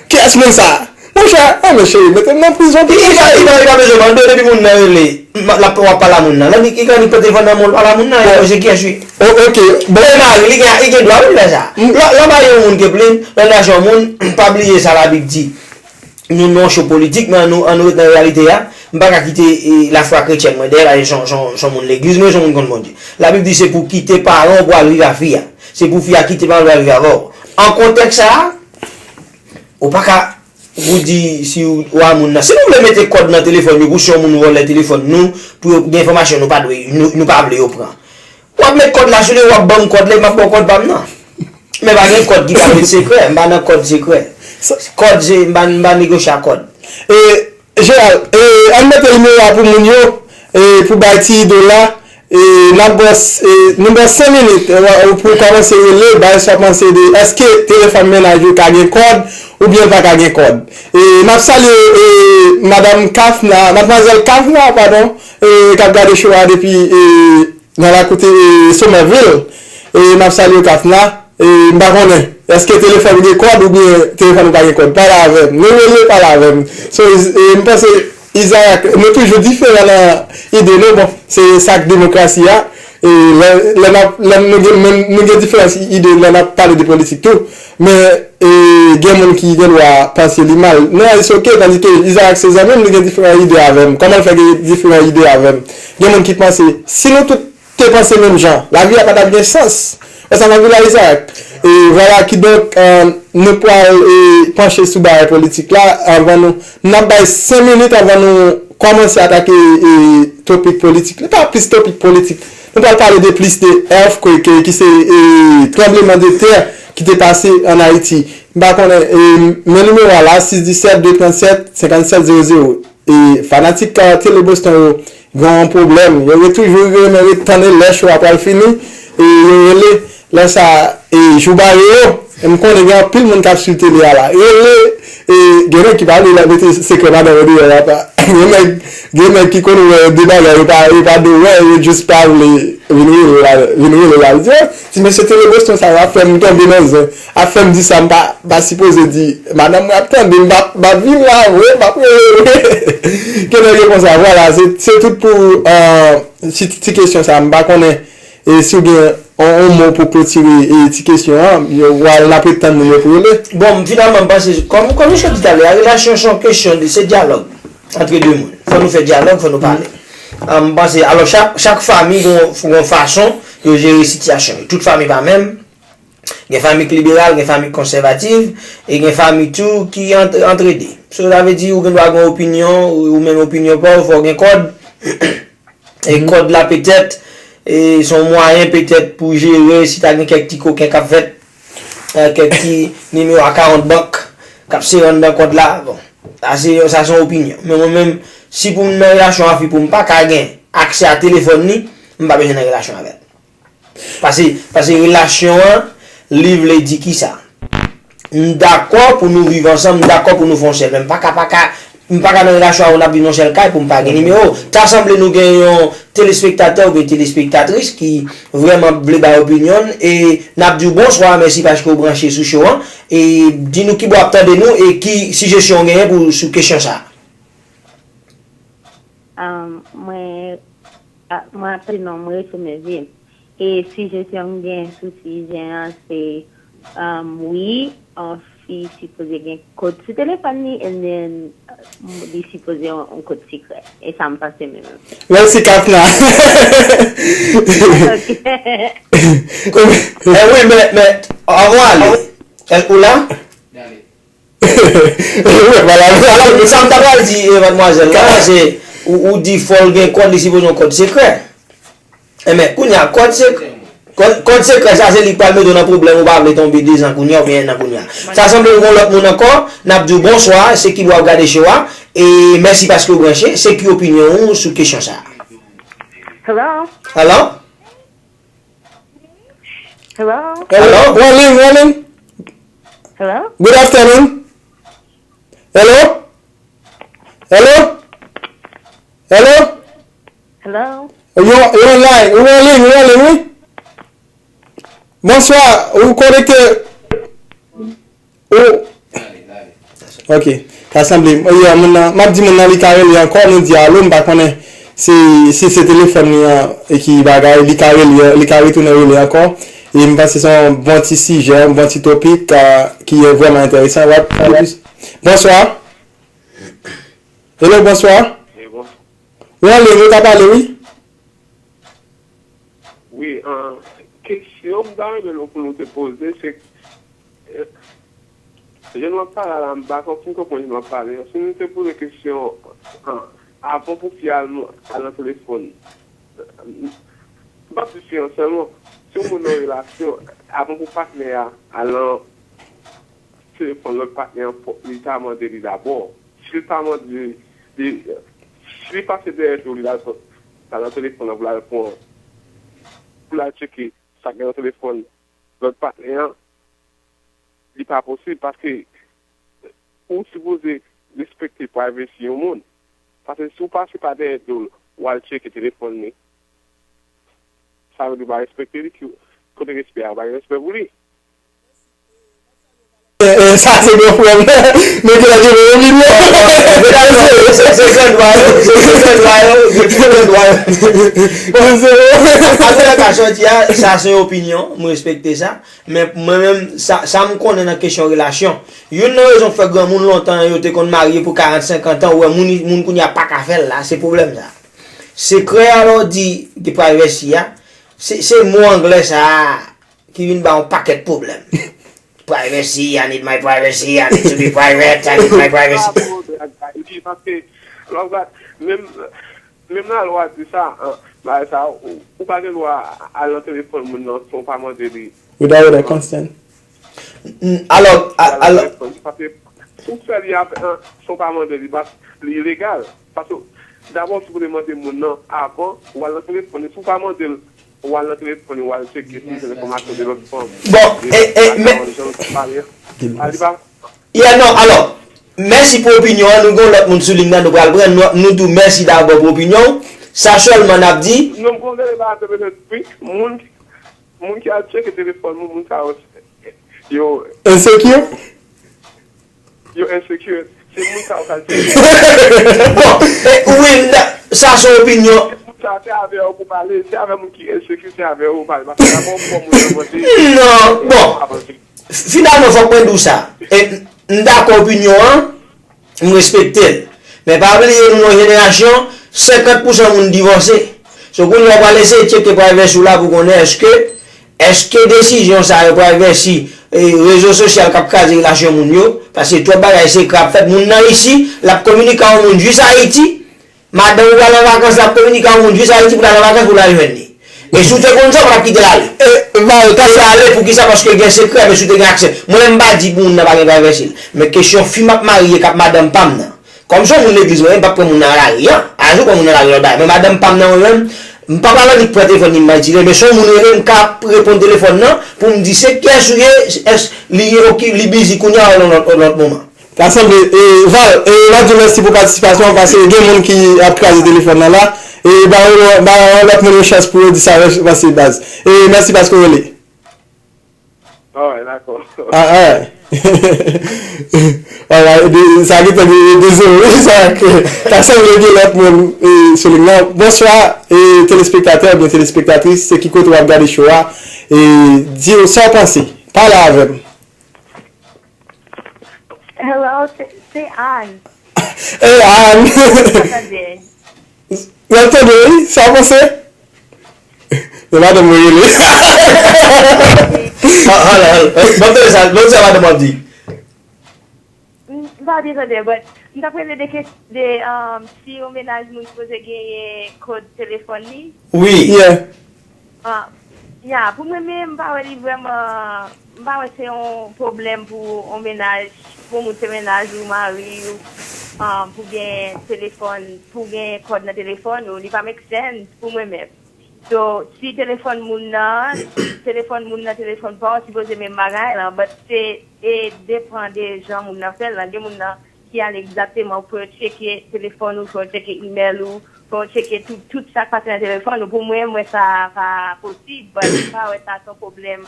Kiyès moun sa? Monchè, ah men cheri, mete m nan prizon pou sa. Li pa bezwen mande w, depi moun nan rele, l ap w ap pale a moun nan. Lè li, li pran telefòn nan men w, l pale a moun nan, e se kiyès wi. Oh, ok. Bon. E mari, li gen, li gen dwa wi fè sa. Lè, lè w marye yon moun ke plen, lè w lage yon moun, pa bliye sa Labib di. Nou nan yon show politik, men ann nou, ann nou ret nan reyalite a. M pa ka kite, e, lafwa kretyèn mwen dèyè, paske se yon, se yon, se yon moun legliz mwen, se yon moun konn Bondye. Labib di se pou kite paran w pou al viv a fi a. Se pou fi a kite paran l pou al viv avè w. An kontèks sa a, ou pa ka, ou di si w, w a moun nan. Si nou vle mete kòd nan telefòn yo pou si yon moun vòlè telefòn nou, pou yo gen enfòmasyon nou pa dwe, nou, nou pa vle yo pran. W ap met kòd la sou li, w ap ban m kòd la, m ap ba w kòd pa m nan. Men pa gen kòd ki ka met sekrè, m pa nan kòd sekrè. Kòd se, m pa, m pa negosye ak kòd. E, Gérald, e, ann mete nimewo a pou moun yo, e, pou bay ti idol la, e, n ap ba w, e, nou ba w senk minit, e, pou w kòmanse rele, bay sa w panse de, èske telefòn mennaj ou ka gen kòd, oubyen l pa ka gen kòd? E, n ap salye, e, madanm Kafna, madmwazèl Kafna, padon, e, k ap gade show a depi, e, nan lakou te, e, Somerville. E, n ap salye w, Kafna. E, m pa konnen, èske telefòn ou gen kòd oubyen telefòn ou pa gen kòd? Pale avè m. Nou rele, pale avè m. So, e, m panse, Isaac, nou toujou diferan nan ide nou. Bon, se sa k demokrasi a. E, lè, lè n ap, lè nou gen, menm, nou gen diferans ide lè n ap pale de politik tou. Men, e, gen moun ki gen dwa panse li mal. Non, it's ok, tandike Isaac se zanmi m, li gen diferan ide avè m. Kòman l fè gen diferan ide avè m? Gen moun ki panse, si nou tout te panse menm jan, lavi a pa t ap gen sans. Wè sa m ap di la, Isaac? E vwala, kidonk, e, nou pral, e, panche sou bagay politik la, anvan nou, n ap bay senk minit anvan nou kòmanse atake e, topik politik. Li pa plis topik politik. Nou pral pale de plis de earthquake, ki se e, tranbleman de tè ki te pase ann Ayiti. M pa konnen, e, men nimewo a la, sis disèt de trannsèt senkannsèt zewo zewo. E fanatik a Tele Boston yo gen yon pwoblèm. Yo ret toujou renmen ret tann lè show a pral fini. E yo rele lè sa e jou bare yo. E m konnen gen anpil moun k ap swiv tele a la. Rele, e gen nèg ki pa vle la mete sekrè madanm yo deyò la pa. Gen nèg, gen nèg ki konn wè de bagay yo pa, yo pa dwe wè, yo jis pa vle vin rele la, vin rele la. Li di, "Oh, ti mesye Tele Boston sa yo ap fè m tonbe nan zen, ap fè m di sa m pa, pa sipoze di. Madanm mwen ap tande m, m ap, m ap vin la vre, m ap rele vre." Gen nèg yo konsa, vwala, se, se tout pou, e, ti, ti kesyon sa, m pa konnen. E si w gen yon, yon mo pou klotire e ti kesyon an, yo, w al n ap ret tann nou yo pou rele. Bon, finalman, m panse, kòm, kòm misye di talè a, relasyon se yon kesyon de, se dyalòg antre de moun. Fò nou fè dyalòg, fò nou pale. An, m panse, alò, chak, chak fanmi gon, gon fason yo jere sitiyasyon yo. Tout fanmi pa menm. Gen fanmi k liberal, gen fanmi k konsèvatif, e gen fanmi tou ki ant, antre de. So, sa vle di, ou gen dwa gen opinyon, ou, ou menm opinyon pa w, fò w gen kòd. E kòd la petèt, e se yon mwayen petèt pou jere si ta gen kèk ti koken k ap fèt, e, kèk ti nimewo a kawont bank k ap sere anndan kòd la. Bon, sa se, sa se yon opinyon. Men mwen menm, si pou m nan relasyon a fi pou m pa ka gen aksè a telefòn li, m pa bezwen nan relasyon avè l. Pase, pase relasyon an, li vle di kisa? M dakò pou nou viv ansanm, m dakò pou nou fè yon sèl, men m pa ka, pa ka, m pa ka nan relasyon avè w n ap viv nan yon sèl kay pou m pa gen nimewo w. Ta sanble nou gen yon telespektatè oubyen telespektatris ki vrèman vle bay opinyon l, e n ap di w bonswa, mèsi paske w branche sou show an, e di nou kibò w ap tande nou e ki sijesyon w genyen pou, sou kesyon sa a. Um, mwen, a, mwen ap tande non, mwen rete Mevin. E sijè ke m gen sou sijè an se, um, wi, yon fi sipoze gen kòd sou telefòn li, and then, um, li sipoze yon, yon kòd sekrè. E sa m panse menm. Mèsi, Kafna. Eh wi, men, men, avan w ale, ou la? Alò, sa m ta pral di, eh, madmwazèl la, se, ou, ou di fò l gen kòd, li sipoze yon kòd sekrè. Enben, kounye a, kòd sekrè, kòd, kòd sekrè sa, se li k pral mete w nan pwoblèm, ou pa vle tonbe dezan kounye a, oubyen ennan kounye a. Sa sanble w gen yon lòt moun ankò, n ap di w bonswa, se Kibò w ap gade show a, e mèsi paske w branche, se ki opinyon ou sou kesyon sa a? Hello? Hello? Hello? Hello? Rolling, rolling. Hello? Good afternoon. Hello? Hello? Hello? Hello? Yo, yo online, ou rolling, ou rolling, wi. Bonswa, ou konekte. Ou. Ok. Sa sanble. Yo, moun nan, m ap di moun nan li ka rele ankò, nou di alo, m pa konnen si, si se telefòn li an e ki bagay, li ka rele, li ka retounen rele ankò. E m panse se yon bon ti sijè, yon bon ti topik, ah, ki vrèman enteresan. W ap, bonswa. Hello, bonswa. Wi, anlè, nou ka pale, wi. Wi, kesyon m ta renmen nou pou nou te poze, se, jan nou ap pale a la, m pa fin konprann jan nou ap pale a. Si nou te poze kesyon avan pou fi a al nan telefòn, m p ap di fi an sèlman, si yon moun nan relasyon, avan pou patnè a al nan telefòn lòt patnè an, fòk li ta mande li dabò. Si l pa mande li, si li pase dèyè do li, l al pran, l al nan telefòn nan pou l al pran, pou l al tcheke sa k gen nan telefòn lòt patnè an, li pa posib paske ou sipoze respekte privacy yon moun. Paske si w pase pa dèyè do l, w al tcheke telefòn li, sa vle di w pa respekte li, ki kote respè a? Ou pa gen respè pou li. Sa se gwo frè m. Men ki lè ki voye yon milyon. Se grann dwa yo. Se grann dwa yo. Bon, apre nan ka sòti a, sa se yon opinyon, m respekte sa. Men mwen menm, sa, sa m konnen nan kesyon relasyon, youn nan rezon k fè granmoun lontan yo te konn marye pou karant, senkant an, ou wè moun, moun kounye a pa ka fè l la, se pwoblèm sa. Sekrè a lè w di, de privacy a, se, se mo anglè sa a ki vin ba yon pakèt pwoblèm. Privacy, I need my privacy, I need to be private, I need my privacy. Menm, menm lalwa di sa, an, bagay sa, ou, ou pa gen dwa al nan telefòn moun nan san w pa mande li. Without a consent. N- Alò, a- Al nan alò, telefòn, paske si w fè li avè, an, san w pa mande li, pa, li ilegal. Paske, dabò, si w te mande moun nan avan, ou al nan telefòn li, si w pa mande l, ou al nan telefòn li, ou al tcheke si w jwenn enfòmasyon de lòt fanm. Bon, e, e, men, Jan w pale an. A, li pa, Yeah, non, alò, mèsi pou opinyon an. Nou gen yon lòt moun sou liy nan, nou pral pran. Nou, nou di w mèsi dabò pou opinyon w. Sa sèlman n ap di. Non, m konn gade pa atè petèt, wi. Moun ki, moun ki al tcheke telefòn moun, moun sa yo, yo, Insecure? Yo insecure. Se moun sa yo k al tcheke. Bon, e, wi, m da- sa se yon opinyon. Moun sa, se avè yo pou pale. Se avè moun ki insecure, se avè yo pou pale. Paske dabò, fò moun nan mande. Non, bon. Avanse. Finalman, fòk mwen di w sa. E, m dakò opinyon an, m respekte l. Men pa bliye, nou nan yon jenerasyon, senkant pousan moun divòse. So, kounye a, w pral eseye tcheke privacy w la pou konnen èske, èske desizyon sa yo, privacy, e, rezo sosyal k ap kraze relasyon moun yo, paske twòp bagay sekrè ap fèt. Moun nan isi, l ap kominike ak yon moun jis Ayiti, madanm ou pral an vakans, l ap kominike ak yon moun jis Ayiti pou l al an vakans pou l al jwenn li. E si w te konn sa, w t ap kite l ale. E, Val, ta sa ale pou kisa? Paske l gen sekrè, men si w te gen aksè. Mwen menm, m pa di pou moun nan pa gen privacy l. Men kesyon fi m ap marye k ap madanm pa m nan. Kòm se yon moun legliz mwen ye, m p ap pran moun nan lari an. A jou pran moun nan lari lòt bagay. Men madanm pa m nan mwen menm, m pa pral annik pran telefòn li m itilize, men se yon moun rele m ka reponn telefòn nan pou m di se kiyès ou ye, èske li oki, li busy kounye a ou nan lòt, lòt moman. Ta sanble, e, Val, e, m ap di w mèsi pou patisipasyon w, paske gen moun ki ap kraze telefòn nan la. E, ba yo, ba yon lòt moun yon chans pou yo di sa yo panse baz. E, mèsi paske w rele. Alright, dakò. Ah, alright. Alright, de- sa gentan de- dezole, sa ke ta sanble gen lòt moun e, sou liy nan. Bonswa, e, telespektatè oubyen telespektatris, se ki kote w ap gade show a? E, di w sa w panse. Pale avè m. Hello, se se Ann. Hey, Ann. Sa tande? Mwen tande, wi. Sa w panse? Se madanm mwen rele. Hala, hala. Ban m tande sa, ban m tande sa madanm ap di. M pa byen tande, but m t ap rele de kes de um, si yon mennaj moun sipoze genyen kòd telefòn li. Wi. Yeah. Ah, ya, pou mwen menm, m pa wè li vrèman, m pa wè se yon pwoblèm pou yon mennaj, pou moun se mennaj ou mari ou, ah, pou gen telefòn, pou gen kòd nan telefòn ou, li pa make sense pou mwen menm. So, si telefòn moun nan, telefòn moun nan, telefòn pa w, sipoze menm bagay lan, but se e depan de jan moun nan fè l lan. Gen moun nan ki ale egzakteman pou yo tcheke telefòn ou, pou yo tcheke email ou, pou yo tcheke tout, tout sa k pase nan telefòn ou. Pou mwen, m wè sa pa posib, but m pa wè sa se yon pwoblèm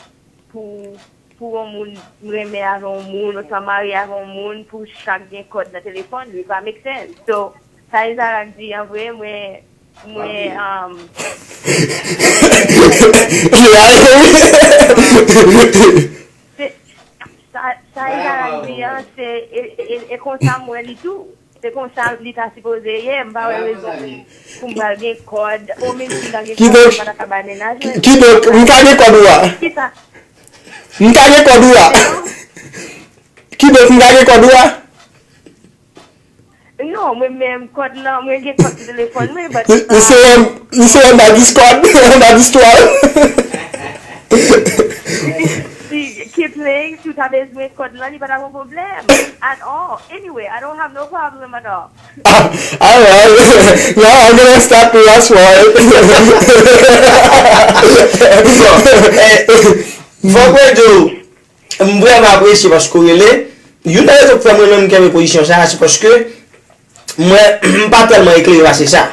pou, pou yon moun renmen avè yon moun, oswa marye avè yon moun, pou chak gen kòd nan telefòn li, pa make sense. So, sa Isaac di an vre, mwen, mwen, um, Yeah. se, sa, sa Isaac di an, se, e, e, e konsa m wè li tou. Se konsa li ta sipoze ye, m pa wè rezon pou, pou m pral gen kòd. O menm si m ta gen kòd, Kidonk, m pa ta ka bay mennaj mwen. Kidonk, m ka gen kòd ou a? Kisa? M ka gen kòd ou a? Kidonk, m ka gen kòd ou a? Non, mwen menm, kòd lan, mwen gen kòd sou telefòn mwen, but Li se yon, li se yon daddy squad, yon daddy squad. Si, keep playing, si w ta bezwen kòd lan, li pa ta gon pwoblèm at all. Anyway, I don't have no problem at all. Alright. Now I'm gonna stop you, that's why. Fòk mwen di w, m vrèman apresye paske w rele. Youn nan rezon k fè mwen menm m kenbe pozisyon sa a, se paske mwen, m pa tèlman eklere pase sa.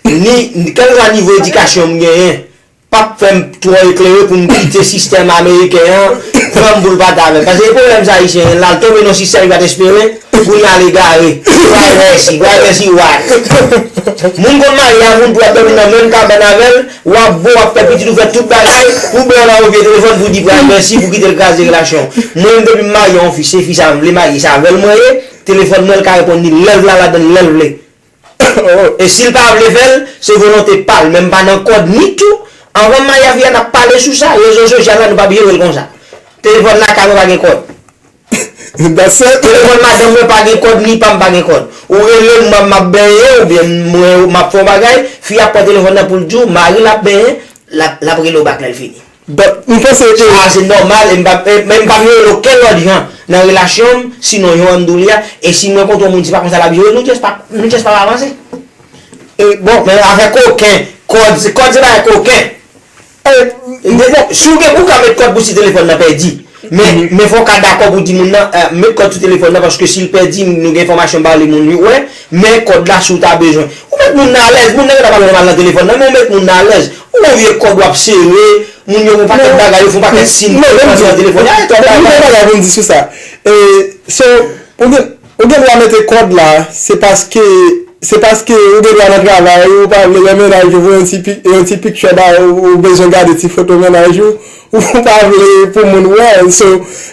Ni, kèlkeswa nivo edikasyon m genyen, p ap fè m twò eklere pou m kite sistèm ameriken an, pran m pou l pa ta avè m. Paske pwoblèm sa ayisyen an, l al tonbe nan yon sistèm li pa t espere, kounye a l egare. Privacy, privacy what? Moun konn marye a moun pou ap dòmi nan menm kabann avè l, w ap bo, w ap fè pitit, ou fè tout bagay, pou bò la ou vye telefòn pou di privacy, pou kite l kraze relasyon. Mwen menm depi m marye yon fi, se fi sa m vle marye, se avè l mwen ye, telefòn mwen l ka reponn li lè l vle al ladan l, lè l vle. E si l pa vle fè l, se volonte pa l, men m pa nan kòd ni tou. Anvan m marye a fi a, n ap pale sou sa, rezo sosyal la, nou pa bliye l konsa. Telefòn lakay mwen pa gen kòd. That's it. Telefòn madanm mwen pa gen kòd, ni pa m pa gen kòd. Ou rele m, m ap benyen, oubyen mwen m ap fè yon bagay, fi a pran telefòn nan pou l di w, mari l ap benyen, l ap, l ap rele w bak lè l fini. But, m panse ke Sa se nòmal, e m pa, e, men m pa vle rele okenn lòt jan nan relasyon m, sinon jan m di w li a, e si m rankontre yon moun, se pa konsa l ap jere, nou just pa, nou just pa avanse. E, bon. Men afè koken, kòd, se kòd se bagay koken. E, bon. Si w gen, ou ka met kòd pou si telefòn nan pèdi. Men, men fò w ka dakò pou di moun nan, eh, met kòd sou telefòn nan, paske si l pèdi, nou gen enfòmasyon ba li, moun yo wè, men kòd la si w ta bezwen. Ou met moun nan alèz, moun nan gentan pa fè mal nan telefòn nan, men ou met moun nan alèz. Ou gon vye kòd w ap sere, moun yo gon pakèt bagay, yo fè yon pakèt siy nan telefòn. Nan telefòn. Bagay pou m di sou sa. E, so, ou gen, ou gen dwa mete kòd la, se paske, se paske ou gen dwa nan travay, ou pa vle lè mennaj ou voye yon ti pi-, yon ti picture ba ou, ou bezwen gade ti foto mennaj ou, ou pa vle pou moun wè. So,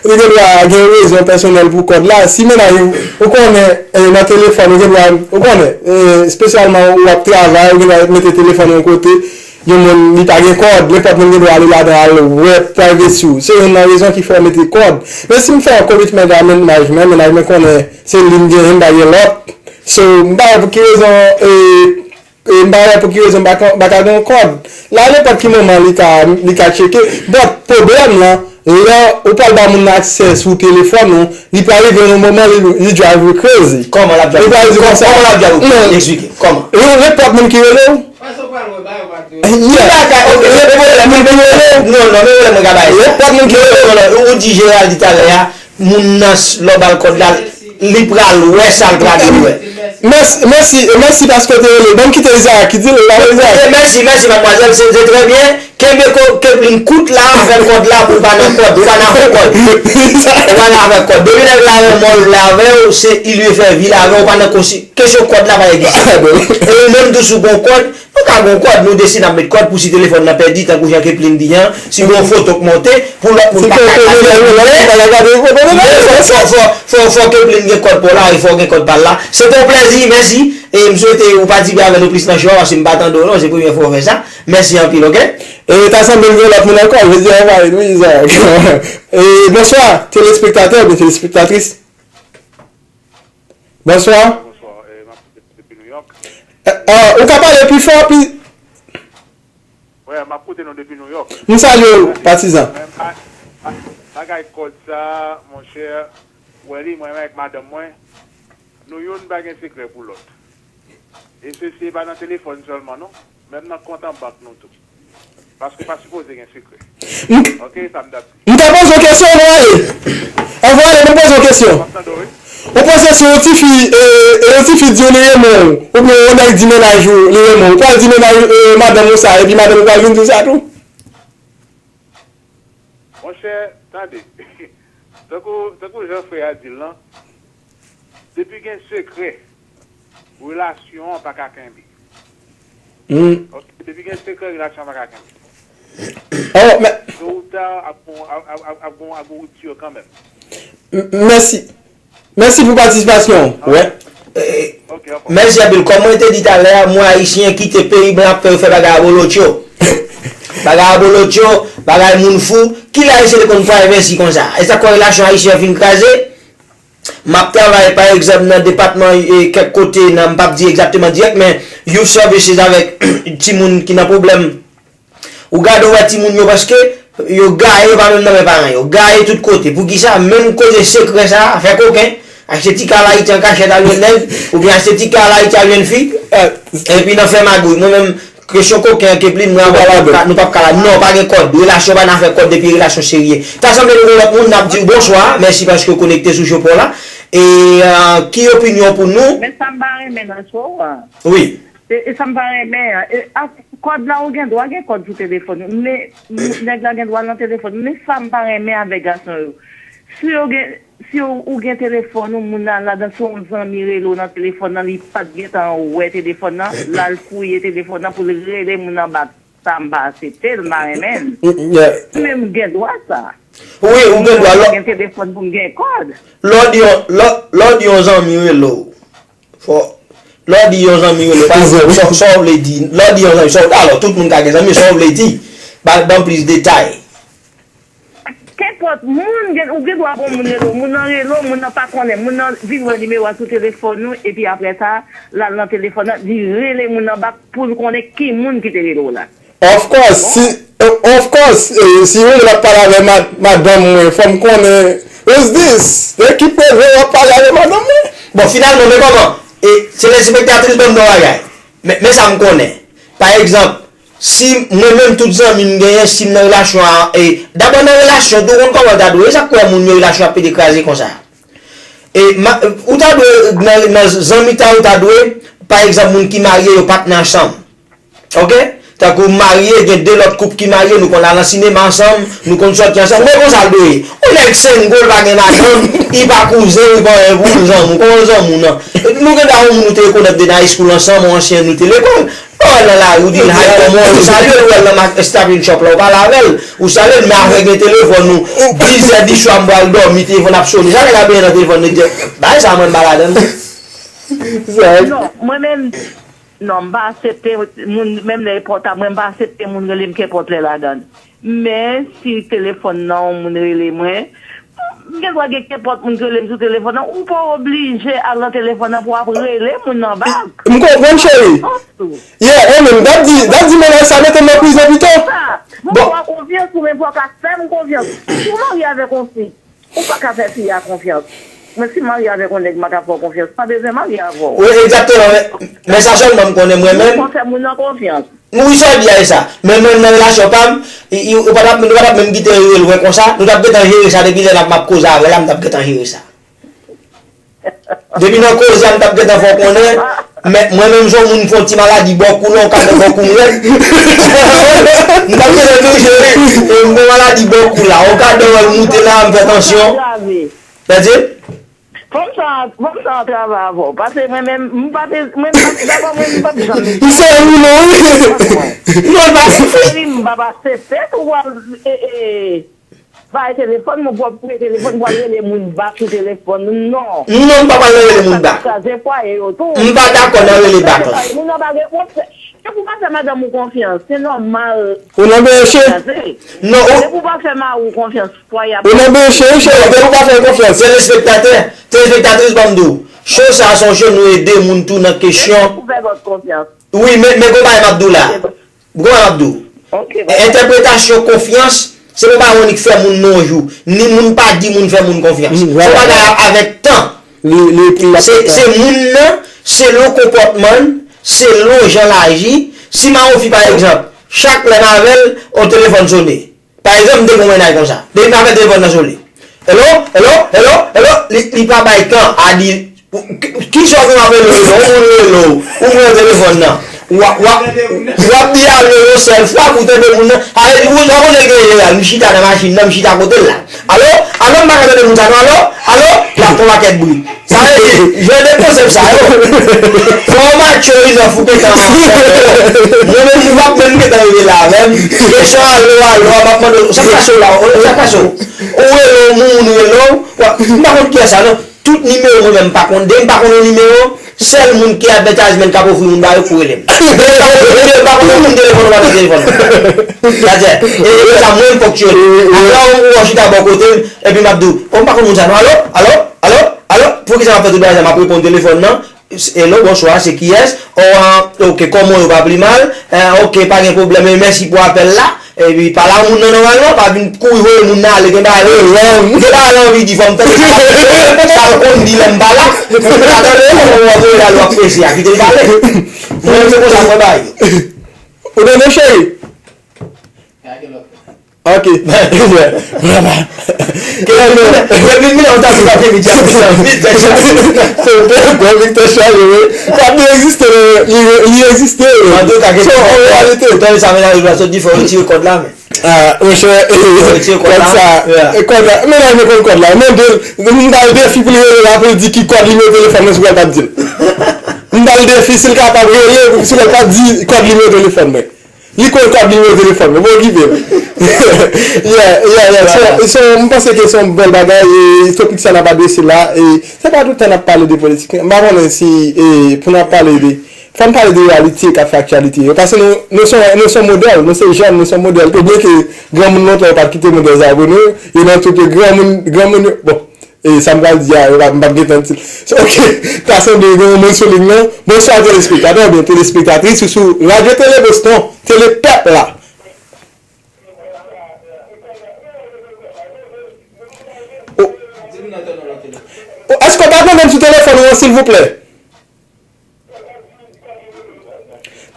li gen dwa gen rezon pèsonèl pou kòd la. Si mennaj ou, ou konnen, eh, nan telefòn, ou gen dwa, ou konnen, eh, espesyalman ou ap travay, ou gen dwa mete telefòn yon kote, gen moun li pa gen kòd, nenpòt moun gen dwa ale ladan al wè privacy ou. Se youn nan rezon ki fè w mete kòd. Men si m fè yon commitment a mennaj mwen, mennaj mwen konnen se li m genyen, m pa gen lòt. So, m pa wè pou ki rezon, eh, E m pa wè pou ki rezon m pa ka, m pa ka gen yon kòd. La, nenpòt ki moman li ka, li ka tcheke. But, pwoblèm lan, lè ou pral ba moun nan aksè sou telefòn ou, li pral rive yon moman, li, li drive you crazy. Kòman l ap drive you crazy? Kòman l ap drive you crazy? Eksplike. Kòman? Nenpòt moun ki rele w. Yeah. Nenpòt moun ki rele w. Non, non, men wè mwen ka bay. Nenpòt moun ki rele w. Non, non, ou di Gerald talè a, moun nan, lè w ba l kòd la, li pral wè sa l pral vin wè. Mèsi, mèsi, mèsi paske w te rele. Ban m kite Isaac ki di l, la Isaac. Mèsi, mèsi, madmwazèl, se, se trè byen. Kenbe ko-, Kepling kout la, avèk kòd la, pou w pa nan kòd, ou pa nan afè kòd. Ou pa nan afè kòd. Depi nèg la renmen w, l avè w, se, il veut faire vie l avè w, ou pa nan konsi-, kesyon kòd la pa egziste. E ou menm tou si w gon kòd, nou ka gon kòd, nou deside n ap met kòd pou si telefòn nan pèdi, tankou jan Kepling di an, si gon foto k monte, pou lòt moun pa ka gade. Men fò, fò, fò, fò, fò Kepling gen kòd pa w la, e fò w gen kòd pa l la. Se te yon plèzi, mèsi, e m swete ou patisipe avè nou plis nan show a, paske m pa tande w non, se premye fwa w fè sa. Mèsi anpil, oke? E ta sanble m gen lòt moun ankò, jodi a, anvayi nou, Isaac. E bonswa, telespektatè oubyen telespektatris. Bonswa. Bonswa, eh, m ap koute nou depi New York. Eh, ah, ou ka pale pi fò, pi Wè, m ap koute nou depi New York. M salye w, patizan. Men ba-, ba-, bagay kòd sa, monchè, wè li, mwen menm avèk madanm mwen, nou youn pa gen sekrè pou lòt. E se, se pa nan telefòn sèlman, non. Menm nan kont an bank nou tou. Paske w pa sipoze gen sekrè. M- Ok, sa m t ap di. M ka poze w kesyon, anvan w ale? Anvan w ale, ban m poze w kesyon. M ap tande w, wi. Ou panse si yon tifi, e, e yon tifi di w li renmen w, oubyen yon nèg di mennaj ou li renmen w, ou pral di mennaj, e, madanm ou sa, epi madanm ou pral vin di w sa tou? Monchè, tande. Tankou, tankou jan frè a di l lan, depi gen sekrè, relasyon an pa ka kenbe. Hmm. Ok, depi gen sekrè, relasyon an pa ka kenbe. Oh, men To ou ta, ap gon, ap, ap, ap, ap gon, ap gon ripti kanmenm. M-, mèsi. Mèsi pou patisipasyon w. Wè. Eh, Ok, ok. Mèsi anpil. Kòm mwen te di talè a, moun ayisyen kite peyi blan ap fè yo fè bagay abolotcho. Bagay abolotcho, bagay moun fou. Kilè ayisyen te konn privacy konsa? E sa k fè relasyon ayisyen an fin kraze? M ap travay, pa egzanp, nan depatman, e, kèk kote, nan, m p ap di egzakteman dirèk, men youth services avèk timoun ki nan pwoblèm. Ou gade, ou wè timoun yo, paske yo gaye, yo pa menm nan men paran yo. Gaye tout kote. Poukisa? Menm koze sekrè sa a, fè koken, achte ti kal Ayiti an kachèt al jwenn nèg, oubyen achte ti kal Ayiti al jwenn fi, epi nan fè magouy. Mwen menm, kesyon koken an, Kepling, mwen avè w, nou p ap ka la. Non, pa gen kòd. Relasyon pa nan afè kòd depi relasyon serye. Ta sanble nou gon lòt moun, n ap di w bonswa, mèsi paske w konekte sou show pa w la. E, euh, ki opinyon pou nou? Men sa m pa renmen nan show a. Wi. E, e sa m pa renmen an. E, a, kòd la, ou gen dwa gen kòd sou telefòn ou. Men, m-, nèg la gen dwa nan telefòn. Men sa m pa renmen avèk gason yo. Si yo gen, si yo, ou gen telefòn ou, moun nan ladan, se yon zanmi rele w nan telefòn nan, li pa t gentan wè telefòn nan, l al fouye telefòn nan pou l rele moun nan bak. Sa m pa aksepte l, m pa renmen l. Mm, yeah. Mwen menm, m gen dwa sa. Wi, ou gen dwa. Mwen gen telefòn pou m gen kòd. Lè w di yon, lè, lè w di yon zanmi rele w, fò, lè w di yon zanmi rele w, pa egzanp, sa, sa w vle di, lè w di yon zanmi, sa w, alò, tout moun ka gen zanmi, sa w vle di, ba, ban plis detay. Kenbe nenpòt moun, gen, ou gen dwa gon moun rele w, moun nan rele w, moun nan pa konnen, moun nan vin wè nimewo a sou telefòn ou, epi apre sa, l al nan telefòn nan, li rele moun nan bak pou l konnen ki moun ki te rele w la. Of course, si, of course, eh, si yon moun ap pale avè ma-, madanm mwen, fò m konnen, who's this? De ki pwovè w ap pale avè madanm mwen? Bon, finalman, men kòman? E, telespektatris, ban m yon bagay. Men, men sa m konnen. Pa egzanp, si mwen menm tout zanmi m genyen, si m nan relasyon a, e, dabò nan relasyon, tou konn kòman w ta dwe, e sa k fè moun yo relasyon ap pede kraze konsa. E, ma, ou ta dwe, nan, nan zanmi ta, ou ta dwe, pa egzanp, moun ki marye, yo pa t nan ansanm. Ok? Tankou marye, gen de lòt koup ki marye, nou konn al nan sinema ansanm, nou konn sòti ansanm. Men konsa l dwe ye. Yon nèg single, pa gen madanm, li pa kouzen, li pa anyen pou l zanmi w. Kòman l zanmi w nan? Nou gen dwa yon moun nou te rekonèt depi nan high school ansanm, yon ansyen nou te lekòl. Ou wè l nan lari, ou di l hi, kòman w ye, ou salye l, ou wè l nan ma-, Stop and Shop la, ou pale avè l, ou salye l, men afè gen telefòn ou, dis è di swa m pral dòmi, telefòn ap sone, sa nèg la benyen nan telefòn, nèg di, bagay sa mwen m pa ladan l. Non, mwen menm, non, m pa aksepte moun, menm lè e pòtab mwen, m pa aksepte moun rele m kenpòt lè ladan l. Men, si telefòn nan yon moun rele mwen, m gen dwa gen kenpòt moun ki rele m sou telefòn nan, ou pa oblije al nan telefòn nan pou w ap rele moun nan bak. M konprann, cheri. Yeah, e menm, dat di, dat di mennaj sa mete m nan prizon pito. Sa, mwen fè w konfyans, ou menm fò w ka fè m konfyans. Si w marye avèk yon fi, ou pa ka fè fi a konfyans. Mwen si m marye avèk yon nèg, m pa ka fè w konfyans. M pa bezwen marye avè w. Wi, egzakteman, men, men sa sèlman m konnen mwen menm. Ou pa fè moun nan konfyans. Wi, sa w di a, e sa. Men mwen menm nan relasyon pa m, i, i, ou pa t ap, nou pa t ap menm kite l rele mwen konsa, nou t ap gentan jere sa depi lè n ap, m ap koze avè l la, m t ap gentan jere sa. Depi nan koze a, m t ap gentan fè w konnen, men mwen menm se yon moun m fè yon ti maladi bò kou la, yon kadò bò kou m rèd. M t ap gentan toujou ri, e m gon maladi bò kou la, yon kadò wè l moute la, m fè tansyon. Tande? Fanm sa, fanm sa an travay avè w, paske mwen menm, m pa te, mwen, dabò mwen, m p ap janm. M se yon moun, wi. Non, l pa se. Cheri, m p ap aksepte pou w al, e, e, Bay telefòn mwen pou w ap pran telefòn pou w al rele moun bak sou telefòn ou non. Non, m pa pral rele moun bak. Kraze fwaye yo tou. M pa dakò nan rele bak la. Moun nan pa gen wont. Se pou w pa fè madanm ou konfyans, se nòmal. Ou nan beche? Non, ou. Se pou w pa fè mari w konfyans, fwaye ap. Ou nan beche, wi, cheri, se pou w pa fè l konfyans. Telespektatè, telespektatris, ban m di w. Cho sa a se yon cho nou ede moun tou nan kesyon. Se pou w fè lòt konfyans. Wi, men, men gon bagay m ap di w la. Gwo ap di w. Entèpretasyon konfyans, se pa bagay ou annik fè moun nan yon jou. Ni moun pa di moun fè moun konfyans. Se yon bagay avèk tan. Se, se moun nan, selon konpòtman l, selon jan l aji. Si m a yon fi, pa egzanp, chak lè m avè l, yon telefòn sone. Pa egzanp, m te gen yon mennaj konsa. Depi m avè l, telefòn nan sone. Hello, hello, hello, hello, li, li pa bay tan a di, kisa w gen w ap rele w, yon moun rele w, ou pran telefòn nan, w ap, w ap, w ap di alo yon sèl fwa pou tande moun nan, sa vle di ou, ou konnen l gen jeneral, m chita nan machin nan, m chita kote l la. Alo, alo, m pa ka tande moun sa non, alo, alo, l ap fè yon pakèt bri. Sa vle di, jan de konsèp sa yo, fò w matche w enough ou gentan. Mwen menm, m p ap menm gentan rive la avè m. Kesyon alo, alo a, m ap mande w, sa k pase w la, sa k pase w? Ou rele w, moun rele w, m pa konn kiyès sa non. Tout nimewo mwen menm m pa konn de, m pa konn yon nimewo. Sèl moun ki advertisement k ap ofri moun ba yo pou rele m. Men m pa konn nimewo, m pa konn yon moun telefòn ou pa nan telefòn mwen. Sa di, e, e sa mwen m fonksyone. Apre ou, ou chita bò kote m, epi m ap di w, o m pa konn moun sa non. Alo, alo, alo, alo, poukisa m ap fè tout bagay sa, m ap reponn telefòn nan, hello, bonswa, se kiyès? O, ah, ok, kòman w ye, ou pa pi mal? Eh, ok, pa gen pwoblèm, e mèsi pou apèl la. Epi, pale a moun nan nòmalman, pa vin kouri voye moun nan ale, gen bagay, gen bagay l anvi di, fò m tande sa, sa l konn di lè m pa la, pou m ka tande, kòman w ap voye l ale, w ap prese a, kite l pale. Mwen menm se konsa m wè bagay yo. Ou tande, cheri? Ok. Vrèman. Kevin, Kevin, Kevin, ou ta di pa Kevin, Kevin, Kevin, Kevin. Se vre, Kevin te chaje, wi. Kòd li egziste, li, li egziste, wi. Antouka, Kevin, se yon reyalite. Ou tande sa, mennaj ou la sot di, fò retire kòd la, men. Ah, monchè, kòd sa, kòd la, mennaj mwen konn kòd la. Mande l, m ba l defi pou l rele la, pou l di ki kòd nimewo telefòn mwen, si w wè l p ap di l. M ba l defi, si l kapab rele, si w wè l p ap di kòd nimewo telefòn mwen. Li konn kòd nimewo telefòn mwen, pa okipe m. Yeah, yeah, yeah. So, so, m panse ke se yon bèl bagay, e topik sa n ap adrese la, e se pa tout tan n ap pale de politik. M pa konnen si, e, pou n ap pale de, Fò n pale de reyalite k ap fè aktyalite yo. Paske nou, nou se, nou se yon modèl, nou se jèn, nou se yon modèl. Te byen ke granmoun lontan yo pa t kite modèl sa yo pou nou, yo nan tout granmoun, granmoun yo. Bon, e sa m pral di a, yo pa, m p ap gentan di. So, ok, ta sanble gen yon moun sou liy nan. Bonswa, telespektatè oubyen telespektatris ou sou Radyo Tele Boston, Tele Pèp la. O, o, èske w pa tande m sou telefòn ou an, silvouplè?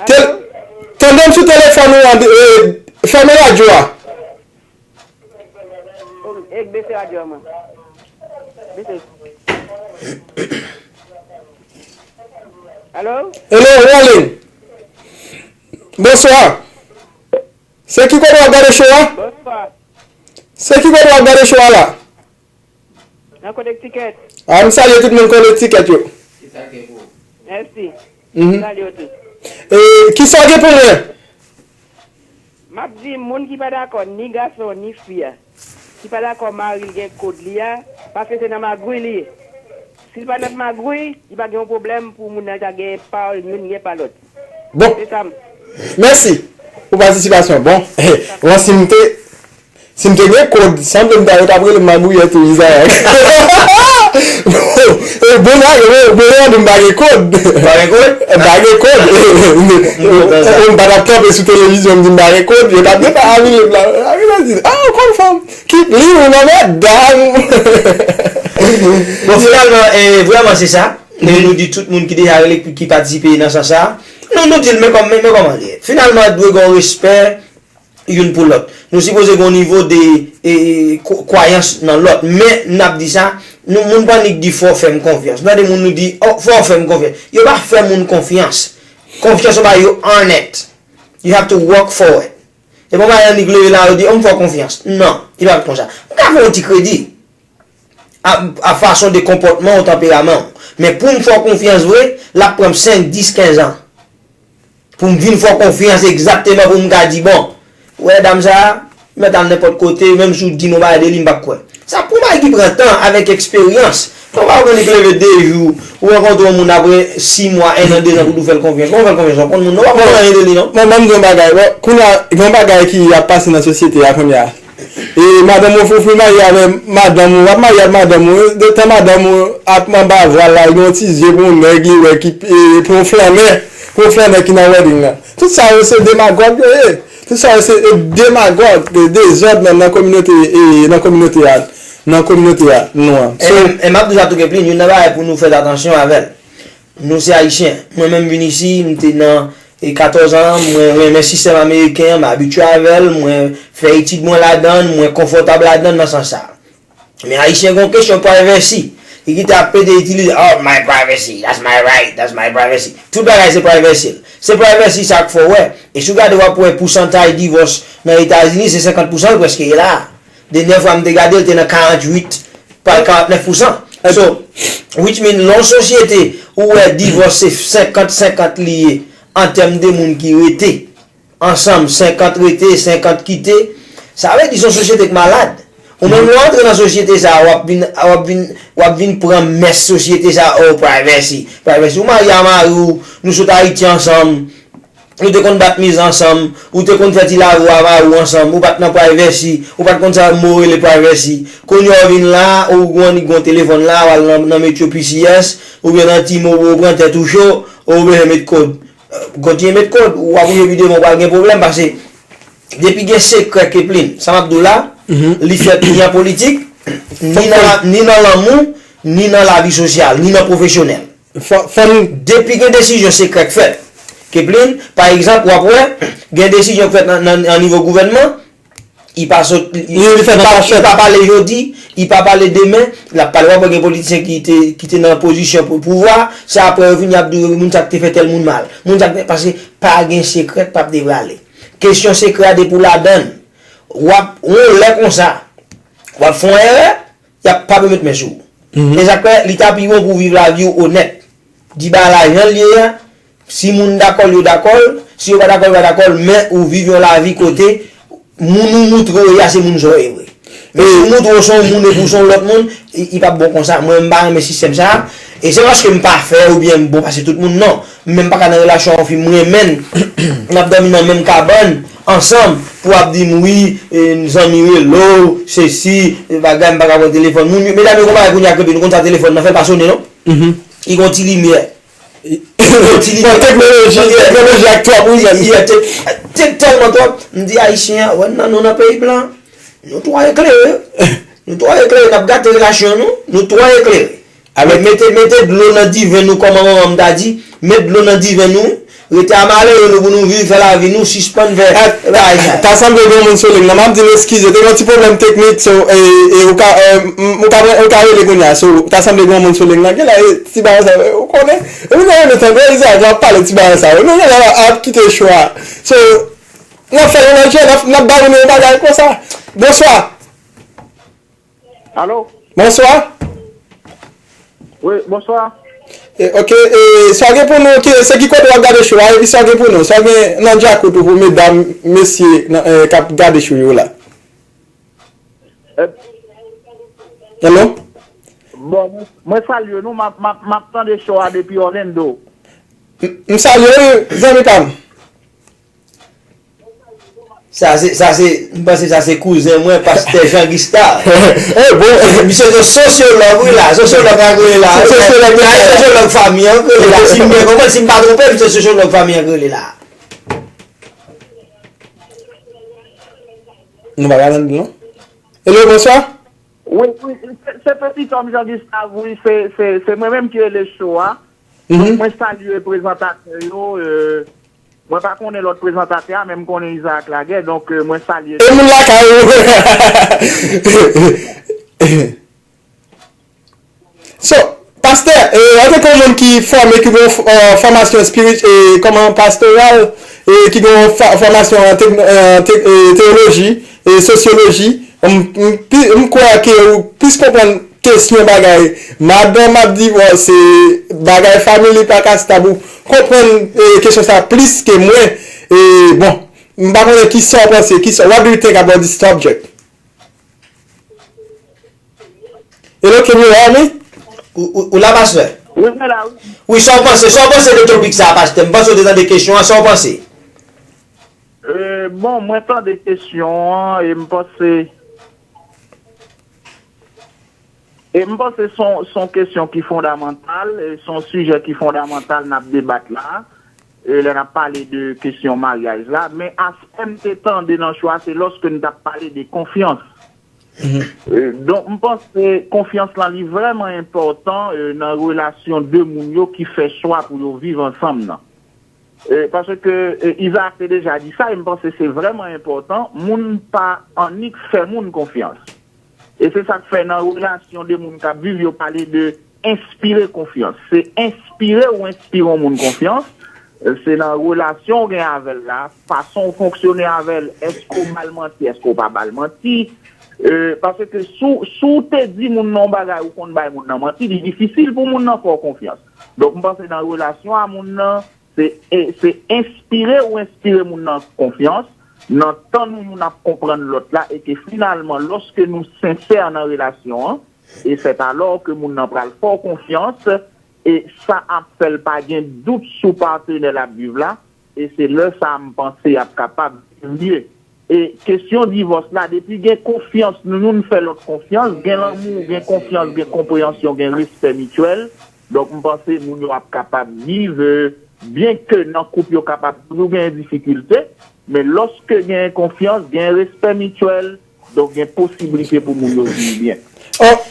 Tel-, tande m sou telefòn ou an, e, fèmen radyo a. O, e, bese radyo a, mwen. Bese. Alo? Hello, Rolling. Bonswa. Se ki kote w ap gade show a? Bonswa. Se ki kote w ap gade show a la? Nan Connecticut. A, m salye tout moun Connecticut yo. Mèsi. Mhm. Salye w tou. E, kisa w gen pou mwen? M ap di moun ki pa dakò, ni gason, ni fi a, ki pa dakò mari l gen kòd li a, paske se nan magouy li ye. Si l pa nan magouy, li pa gen yon pwoblèm pou moun nan ta gen pa youn, gen pa lòt. Bon. Se sa m. Mèsi pou patisipasyon. Bon, bon, si m te, si m te gen kòd, sanble m ta, yo t ap rele m magouyè tou, Izarak. Bon, e, bon, la, bon, bon, la, m pa gen kòd. Pa gen kòd? M pa gen kòd. M pa t ap kanpe sou televizyon, m di m pa gen kòd. Yo t ap gentan avili m la. Avili m di, ah, ou konn fanm. Keep living, ma madam. Bon, finalman, e, vrèman, se sa. E nou di tout moun ki deja rele, ki, ki patisipe nan sans sa. Nou, nou di l, men kòm, men, men kòman li ye. Finalman, dwe gen yon respè youn pou lòt. Nou sipoze gen yon nivo de, e, e, kwa-, kwayans nan lòt. Men, n ap di sa, nou, moun pa annik di fò w fè m konfyans. Nou tande moun nou di, oh, fò w fè m konfyans. Yo pa fè moun konfyans. Konfyans ou bay yo earn it. You have to work for it. E pa yon bagay annik leve la, yo di, oh, m fè w konfyans. Non, li pa konsa. M ka fè yon ti kredi. A, a fason de konpòtman w, tanperaman w. Men pou m fè w konfyans vre, l ap pran m senk, dis, kenz an. Pou m vin fè w konfyans egzakteman, pou m ka di, bon, ou wè dam sa a, li mèt al nenpòt kote, menm si w di m yon bagay de li, m p ap kwè. Sa pran bagay ki pran tan, avèk eksperyans. Ou pa konn li leve de jou, ou rankontre yon moun apre sis mwa, en an, de zan pou w fè l konfyans. Kòman w fè l konfyans? W ap konn moun nan, w ap konn anyen de li, non? Bon, ban m di yon bagay. Bon, kounye a, gen yon bagay ki ap pase nan sosyete a kounye a. E madanm ou, ou fin marye avè madanm ou, w ap marye ak madanm ou, de tan madanm ou ap anba vwal la, gen yon ti zye pou yon nèg li wè ki, e, pou yon flannè, pou yon flannè ki nan wedding nan. Tout sa yo se demagòg yo ye. Tout sa yo se, e, demagòg, e, dezòd nan, nan kominote, e, nan kominote a, nan kominote a, nou an. So, e, e m ap di w sa tou, Keplin, youn nan bagay pou nou fè atansyon avè l. Nou se Ayisyen. Mwen menm vin isi, m te nan, e, katòz an, mwen renmen sistèm ameriken an, m abitye avè l, mwen fè etid mwen ladan l, mwen konfòtab ladan l nan sans sa. Men Ayisyen gen yon kesyon privacy. Li kite ap pede itilize, oh, my privacy, that's my right, that's my privacy. Tout bagay se privacy l. Se privacy sa k fè w wè. E si w gade w ap wè pousantaj divòs nan Etazini se senkant pousan l prèske ye la. Dènyè fwa m te gade l te nan karanntuit, pral karantnèf pousan. So, which mean lè yon sosyete ou wè divòs se senkant senkant li ye an tèm de moun ki rete ansanm, senkant rete, senkant kite, sa vle di se yon sosyete k malad. Ou menm lè w antre nan sosyete sa a, w ap vin, w ap vin, w ap vin pran mès sosyete sa a, oh, privacy, privacy. Ou marye a mari w, nou sot Ayiti ansanm, ou te konn bat miz ansanm, ou te konn fè ti lavo a mari w ansanm, ou pa t nan privacy, ou pa t konn sa mo rele privacy. Kounye a w vin la, ou gwo annik gwo telefòn la, w al nan, nan Metro P C S, oubyen nan T-Mobile, ou pran tèt ou cho, ou bezwen met kòd. Kontinye met kòd, w ap rive pi devan, w pral gen pwoblèm, paske depi gen sekrè, Keplin, sa m ap di w la, li fèt ni an politik, ni nan, ni nan lanmou, ni nan lavi sosyal, ni nan pwofesyonèl. Fò, fò n... Depi gen desizyon sekrè k fèt, Keplin, pa egzanp, w ap wè, gen desizyon k fèt nan, nan, nan nivo gouvènman, li pa sot, li, li, li pa pale jodi, li pa pale demen, l ap pale. W ap wè gen politisyen ki te, ki te nan pozisyon pou pouvwa, se apre yo vini ap di moun sa k te fè tèl moun mal. Moun sa k te, paske pa gen sekrè k p ap devwale. Kesyon sekrè a depi w ladan l, w ap, yon lè konsa, w ap fè yon erè, y ap pa pèmèt men sou ou. E sa k fè, li ta pi bon pou w viv lavi w onèt. Di bagay la jan l ye a, si moun dakò l, yo dakò l, si yo pa dakò l, yo pa dakò l, men ou viv yon lavi kote moun ou moutre w ye a, se moun sa w ye vre. Men si w montre w se yon moun epi w se yon lòt moun, li, li p ap bon konsa. Mwen, m pa renmen sistèm sa a. E se paske m pa fè oubyen m bon pase tout moun, non. Men m pa ka nan relasyon yon fi m renmen l. N ap dòmi nan menm kabann, ansanm, pou w ap di m, wi, e, zanmi rele w, sesi, e, bagay, m pa ka pran telefòn moun. Medam yo gon bagay kounye a k rele, nou konn sa telefòn nan fè, l pa sonnen, non? Li gon ti limyè. Li gon ti limyè. Bon, teknoloji, teknoloji ak twòp, wi, men. Li, li, te, te, tèlman twòp. M di, Ayisyen an, wè, nan, nou nan peyi blan. Nou twò eklere. Nou twò eklere, n ap gate relasyon nou. Nou twò eklere. Alò, mete, mete dlo nan diven nou, kòman manman m ta di. Met dlo nan diven nou. Rete a malere nou pou nou viv, fè lavi nou, sispann fè bagay sa. Ta sanble gen yon moun sou liy nan. M ap di n eskize, te gen yon ti pwoblèm teknik, so, e, e, ou ka, e, m, m, ou ka, ou ka rele kounye a, so, ta sanble gen yon moun sou liy nan. Gen lè, e, ti bagay sa, e, ou konnen. E nou renmen tande, Izaak, w ap pale ti bagay sa yo. Nou gen lè ap kite cho a. So, n ap fè yon lòt jan, n ap, n ap ba nou yon bagay konsa. Bonswa. Alo? Bonswa. Wi, bonswa. E, ok, e, sa gen pou nou, ki, se ki kote w ap gade cho a, epi sa gen pou nou, sa gen nan djakout ou pou medam, mesye, nan, e, k ap gade cho yo la. E, Hello? Bon, mwen, mwen salye nou, m ap, m ap, m ap tande cho a depi Orlando. M, m salye w, zanmi pa m. Sa se, sa se, m panse sa se kouzen mwen, pastè Jean Gustave. Eh, bon. Misye se sosyològ, wi, la. Sosyològ la k rele la. Se sosyològ la. Sa e sosyològ fanmi an k rele la. Si m byen konprann, si m pa twonpe, misye sosyològ fanmi an k rele la. Nou pa ka tande, non? Hello, bonswa. Wi, wi, se, se Petit Homme Jean Gustave, wi, se, se, se mwen menm ki rele cho a. Donk, mwen salye prezantatè yo, e, mwen pa konnen lòt prezantatè a, men m konnen Izaak Lagè, donk, e, mwen salye. E moun lakay ou. So, pastè, e, antanke yon moun ki fòme, ki gen, e, fòmasyon espiri-, e, kòman pastoral, e, ki gen fò-, fòmasyon an tek-, e, tek-, e, teyoloji, e, sosyoloji, m, m, pi, m kwè ke ou plis konprann kesyon bagay madanm ap divòse, bagay family pa ka stab, ou konprann, e, kesyon sa plis ke mwen. E, bon, m pa konnen kisa w panse, kisa, what do you think about this subject? Hello, can you hear me? Ou, ou, ou la, pastè? Wi, mwen la, wi. Wi, sa w panse, sa w panse de topik sa, pastè? M panse w te tande kesyon an, sa w panse? E, bon, mwen tande kesyon an, e m panse, e m panse se yon, se yon kesyon ki fondamantal, e se yon sijè ki fondamantal n ap debat la, e lè n ap pale de kesyon maryaj la, men aspè m te tande nan cho a, se lòske n t ap pale de konfyans. E, donk, m panse konfyans lan li vrèman enpòtan, e, nan relasyon de moun yo ki fè chwa pou yo viv ansanm nan. E, paske, e, Izaak te deja di sa, e m panse se vrèman enpòtan, moun pa annik fè moun konfyans. E se sa k fè nan relasyon de moun k ap viv, yo pale de enspire konfyans. Se enspire ou enspire yon moun konfyans, e, se nan relasyon w gen avè l la, fason w fonksyone avè l, èske w ba l manti, èske w pa ba l manti. E, paske si w, si w te di moun nan yon bagay, ou konn bay moun nan manti, li difisil pou moun nan fè w konfyans. Donk, m panse nan relasyon a moun nan, se, e, se enspire ou enspire moun nan konfyans, nan tann nou youn ap konprann lòt la, e ke finalman, lòske nou sensè nan relasyon an, e sèt alò ke moun nan pral fè w konfyans, e sa ap fè l pa gen dout sou patenè l ap viv la, e se lè sa a m panse y ap kapab vin mye. E kesyon divòs la, depi gen konfyans nou youn fè lòt konfyans, gen lanmou, gen konfyans, gen konpreyansyon, gen respè mityèl, donk m panse moun yo ap kapab viv, e, byen ke nan koup yo kapab toujou gen difikilte, men lòske gen konfyans, gen respè mityèl, donk gen posiblite pou moun yo viv byen. Oh,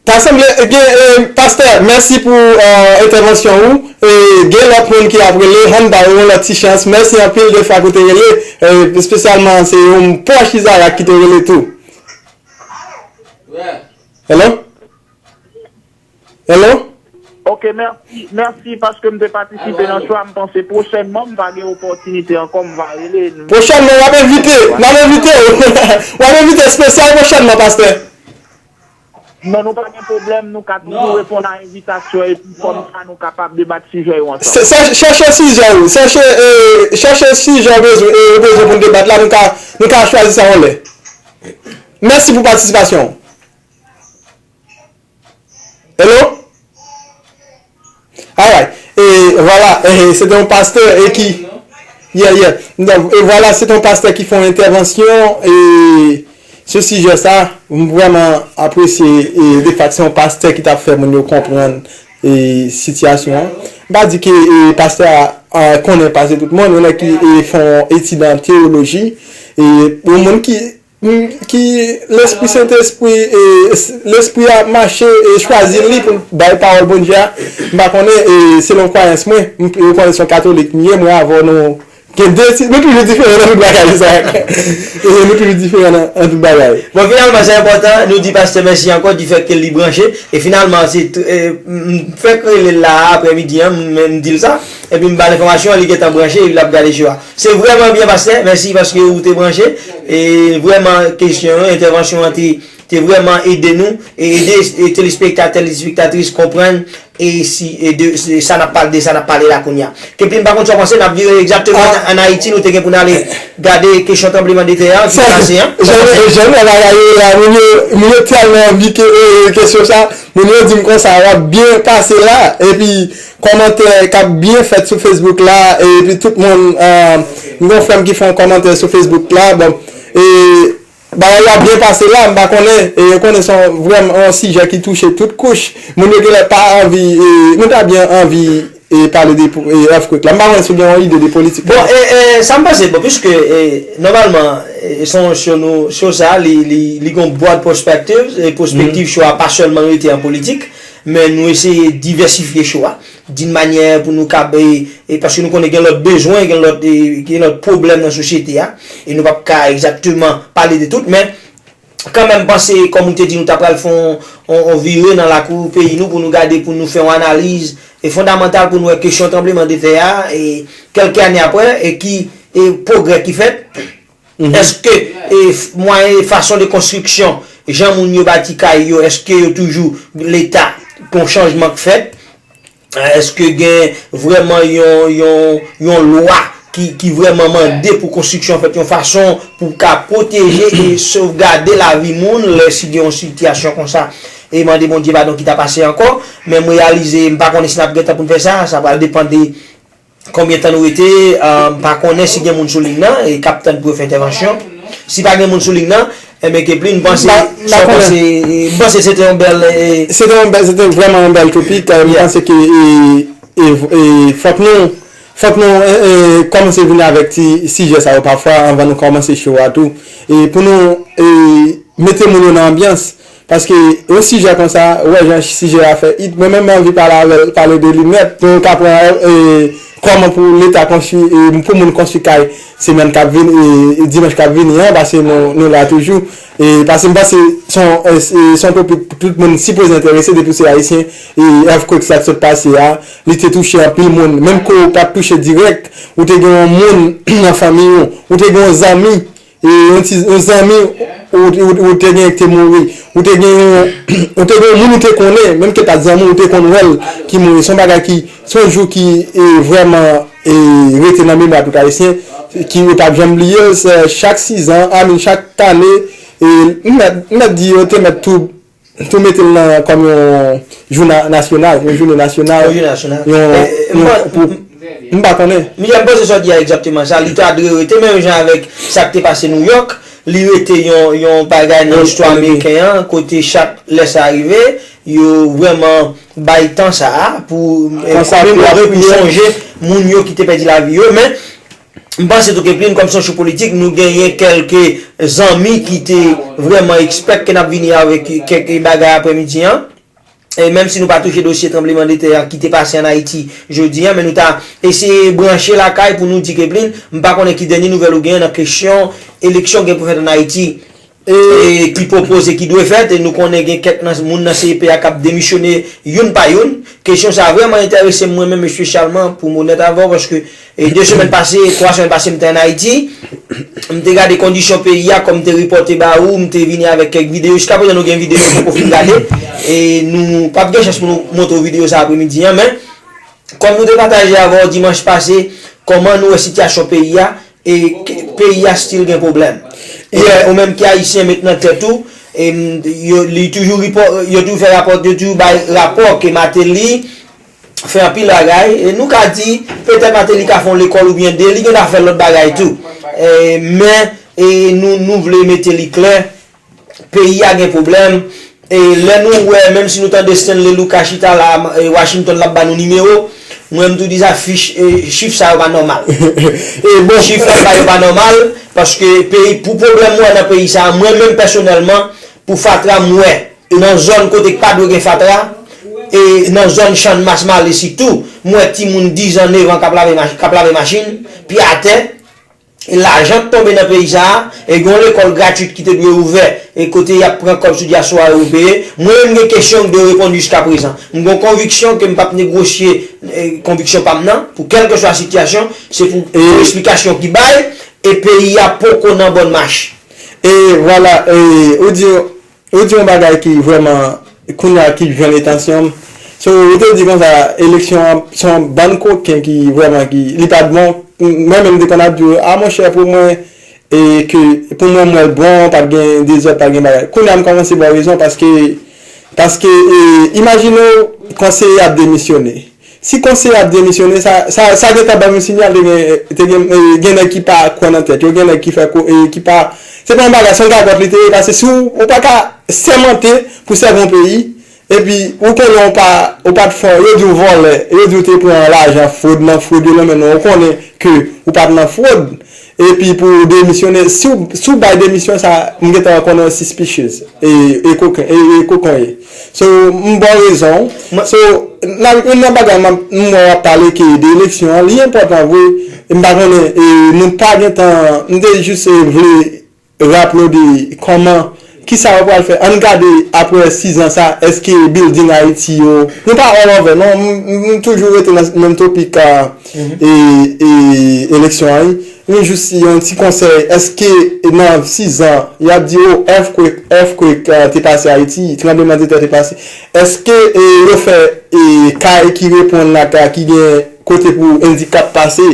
ta sanble, gen, e, pastè, mèsi pou, e, entèvansyon ou. E, gen lòt moun ki ap rele, ann ba yo yon lòt ti chans. Mèsi anpil de fwa ke w te rele, e, espesyalman se yon pwòch Izarak ki te rele tou. Hello? Hello? Ok, mèsi, mèsi paske m te patisipe nan cho a. M panse pwochènman m va gen opòtinite ankò, m va rele. Pwochènman, w ap envite. N ap envite w. W ap envite espesyal pwochènman, pastè. Non, nou pa gen pwoblèm, nou ka toujou reponn a envitasyon epi kòmsa nou kapab debat sijè yo ansanm. Se, se, chèche sijè ou, chèche, e, chèche sijè ou bezwen, e, ou bezwen pou n debat la, nou ka, nou ka chwazi sa yon lè. Mèsi pou patisipasyon w. Hello? Alright. E vwala, e, se te yon pastè e ki, yeah, yeah. E vwala, se te yon pastè ki fè yon entèvansyon e sou sijè sa, m vrèman apresye e de fak se yon pastè ki t ap fè moun yo konprann e sitiyasyon an. M pa di ke e pastè a, a konnen pase tout moun, yon nèg ki e fè yon etid an teyoloji, e yon moun ki ki lespri Sentespri, e, lespri a mache e chwazi li pou l bay pawòl Bondye a. M pa konnen, e, selon kwayans mwen, m, ou konnen se yon katolik m ye, mwen avè w nou gen de ti, nou toujou diferan nan tout bagay sa. E nou toujou diferan nan, nan tout bagay. Bon, finalman, se enpòtan, nou di pastè mèsi ankò, di fèt ke li branche, e finalman, se, e, m, m fèk rele l la a, aprè midi an, m, m di l sa, epi m ba l enfòmasyon an, li gentan branche, epi l ap gade show a. Se vrèman byen, pastè. Mèsi paske ou te branche. E vrèman, kesyon yo, entèvansyon an te, te vrèman ede nou, e ede e telespektatè, telespektatris konprann, e si, e de, se sa n ap pale, de sa n ap pale la kounye a. Keplin, pa konn sa w panse, n ap vire egzakteman an, an Ayiti, nou te gen pou n ale gade kesyon tranblemanntè a ki pase an. Sa, jan, jan bagay yo la, moun yo, moun yo tèlman anvi ke, e, kesyon sa, moun yo di m konsa, w ap byen pase la, epi kòmantè k ap byen fèt sou Facebook la, epi tout moun, e, m gen yon frè m ki fè yon kòmantè sou Facebook la, bon, e, bagay la byen pase la, m pa konnen, e, ou konnen se yon, vrèman yon sijè ki touche tout kouch, moun yo genlè pa anvi, e, nou ta byen anvi, e, pale de pou, e, earthquake la, m pa konnen si w gen yon ide de politik. Bon, e, e, sa m panse, bon, piske, e, nòmalman, e, se yon show nou, show sa, li, li, li gen yon broad perspective, e, pwospektiv show a pa sèlman rete an politik, men nou eseye divèsifye show a d'une manière pou nou kab, e, e paske nou konnen gen lòt bezwen, gen lòt, e, gen lòt pwoblèm nan sosyete a, e nou p ap ka egzakteman pale de tout, men kanmenm panse, kòm ou te di, nou ta pral fè yon, yon, yon vire nan lakou peyi nou pou nou gade, pou nou fè yon analiz, e, fondamantal pou nou wè kesyon tranblemanntè a, e, kèlke ane aprè, e ki, e, pwogrè ki fèt. Èske, e, f-, mwayen, fason de konstriksyon, jan moun yo bati kay yo, èske yo toujou, Leta, gon chanjman k fèt? Èske gen vrèman yon, yon, yon lwa ki, ki vrèman mande pou konstriksyon fèt yon fason pou ka pwoteje e sovgade lavi moun lè si gen yon sitiyasyon konsa? E mande Bondye padon ki ta pase ankò, men m reyalize, m pa konnen si n ap gen tan pou n fè sa, sa pral depann de konbyen tan nou rete, ah, m pa konnen si gen moun sou liy nan, e k ap tann pou yo fè entèvansyon. Si pa gen moun sou liy nan, enben, Keplin, m panse, m pa, m pa sa w konnen. Panse, e, m panse se te yon bèl, e, se te yon bèl, se te vrèman yon bèl topik, e, m panse ke, e, e, e, fòk nou, fòk nou, e, e, kòmanse vin avèk ti sijè sa yo pafwa anvan nou kòmanse show a tou. E pou nou, e, mete moun yo nan anbyans. Paske yon sijè konsa, ou wè jan sijè a fè it, mwen menm mwen anvi pale avè l, pale de li nèt, pou nou ka pran, e, kòman pou Leta konstwi, e, pou moun konstwi kay semèn k ap vini, e, dimanch k ap vini an, paske nou, nou la toujou. E, paske m panse se yon, e, se, se yon topik tout moun sipoze enterese depi w se Ayisyen, e, earthquake sa k sot pase a, li te touche anpil moun. Menm ke w pa t touche dirèk, ou te gen yon moun nan fanmi w, ou te gen yon zanmi, e, yon ti, yon zanmi, ou, ou, ou te gen ki te mouri, ou te gen yon, ou te gen yon moun ou te konnen, menm ke l pa t zanmi w, ou te konn wè l ki mouri. Se yon bagay ki, se yon jou ki, e, vrèman, e, rete nan memwa tout Ayisyen, ki yo p ap janm bliye l, se chak sizan, I mean, chak ane, e, m mèt, m mèt di yo te mèt tou tou mete l nan, kòm yon jou na-, nasyonal, yon jounen nasyonal, yon jounen nasyonal. Yon, e, e, yon, mwen, pou, m pa konnen. Michel, m panse sa w di a egzakteman sa. Li ta dwe rete menm jan avèk sa k te pase Nouyòk. Li rete yon, yon bagay nan istwa ameriken an, kote chak lè sa rive, yo vrèman bay tan sa a pou, e, komemore, pou sonje moun yo ki te pèdi lavi yo. Men, M panse tou Keplin, kòm se yon show politik, nou genyen kèlke zanmi ki te vrèman expect ke n ap vini avèk kèk bagay aprèmidi an. E menm si nou pa touche dosye tranblemanntè a ki te pase ann Ayiti jodi an, men nou ta eseye branche lakay pou nou di Keplin, m pa konnen ki dènye nouvèl ou genyen nan kesyon eleksyon gen pou fèt ann Ayiti. E ki pwopoze ki dwe fèt, e nou konnen gen kèk nan moun nan C E P a k ap demisyone youn pa youn. Kesyon sa a vrèman enterese m mwen menm espesyalman, pou m onèt avè w, paske, e, de semèn pase, twa semèn pase, m te ann Ayiti. M te gade kondisyon peyi a, kòm m te repòte ba ou, m te vini avèk kèk videyo. Jiskaprezan, nou gen videyo nou poko fin gade. E nou p ap gen chans pou nou montre w videyo sa aprèmidi an, men kòm nou te pataje avè w dimanch pase, kòman nou wè sitiyasyon peyi a, e ke, peyi a still gen pwoblèm. Yè, ou menm ki ayisyen met nan tèt ou, e, m, yo, li toujou ripò-, yo toujou fè rapò, yo toujou bay rapò ke Martelly fè anpil bagay, e nou ka di, petèt Martelly ka fè yon lekòl oubyen de, li gen dwa fè lòt bagay tou. E, men, e, nou, nou vle mete li klè, peyi a gen pwoblèm, e lè nou wè, menm si nou tande Stanley Lucas chita la, e, Washington l ap ba nou nimewo, mwen m tou di sa, fich, e, chif sa yo pa nòmal. E bon. Chif sa yo pa nòmal, paske peyi, pou pwoblèm mwen nan peyi sa, mwen menm pèsonèlman, pou fatra m wè, nan zòn kote k pa dwe gen fatra, e nan zòn Channmas Male sitou, m wè timoun diz an, nèf an k ap lave mach-, k ap lave machin, pye atè, e lajan k tonbe nan peyi sa a, e gen yon lekòl gratwit ki te dwe ouvè, e kote y ap pran kòb sou dyaspora yo pou peye. Mwen menm gen kesyon m dwe reponn jiskaprezan. M gen yon konviksyon ke m p ap negosye, e, konviksyon pa m nan, pou kèlkeswa sitiyasyon, se pou, e, pou eksplikasyon ki bay, e peyi a poko nan bòn mach. E vwala, e, ou di, ou di yon bagay ki vrèman, kounye a ki jwenn etansyon m. So, ou te di konsa, eleksyon an, se yon bann koken ki vrèman ki, li pa t bon. Mwen menm, m te konn ap di w, a monchè, pou mwen, e ke, pou mwen, m wè l bon, pa t gen dezòd, pa t gen bagay. Kounye a, m kòmanse ba w rezon, paske, paske, e, imajine w, konseye ap demisyone. Si konseye ap demisyone, sa, sa, sa gentan ban m yon siyal, te gen, te gen, e, gen nèg ki pa kwè nan tèt yo, gen nèg ki fè ko-, e, ki pa, se pa yon bagay, se yon gagòt li te ye, paske si w, ou pa ka sèmante pou sèvi yon peyi, epi ou konnen ou pa, ou pa t fè, yo di w vòlè, yo di w te pran lajan fwod, nan fwod yo nan men nou, ou konnen ke ou pa t nan fwod, epi pou w demisyone, si w, si w bay demisyon sa, m gentan konnen w suspicious, e, e koken, e, e koken w ye. So, m ba w rezon w. So, nan, youn nan bagay m, m wè w ap pale ke de eleksyon an, li enpòtan vre, e m pa konnen, e nou pa gentan, m te jis, e, vle raple w de kòman, kisa yo pral fè. Ann gade apre sis an sa, èske building Ayiti yo, nou pa all over, non, m, m, m toujou rete nan menm topik, a, e, e, eleksyon an, wi. Men jis yon ti konsèy, èske nan sis an, y ap di, o, earthquake, earthquake, a, te pase Ayiti, tranblemanntè te pase, èske, e, yo fè, e, kay ki reponn ak, a, ki gen kote pou endikap pase.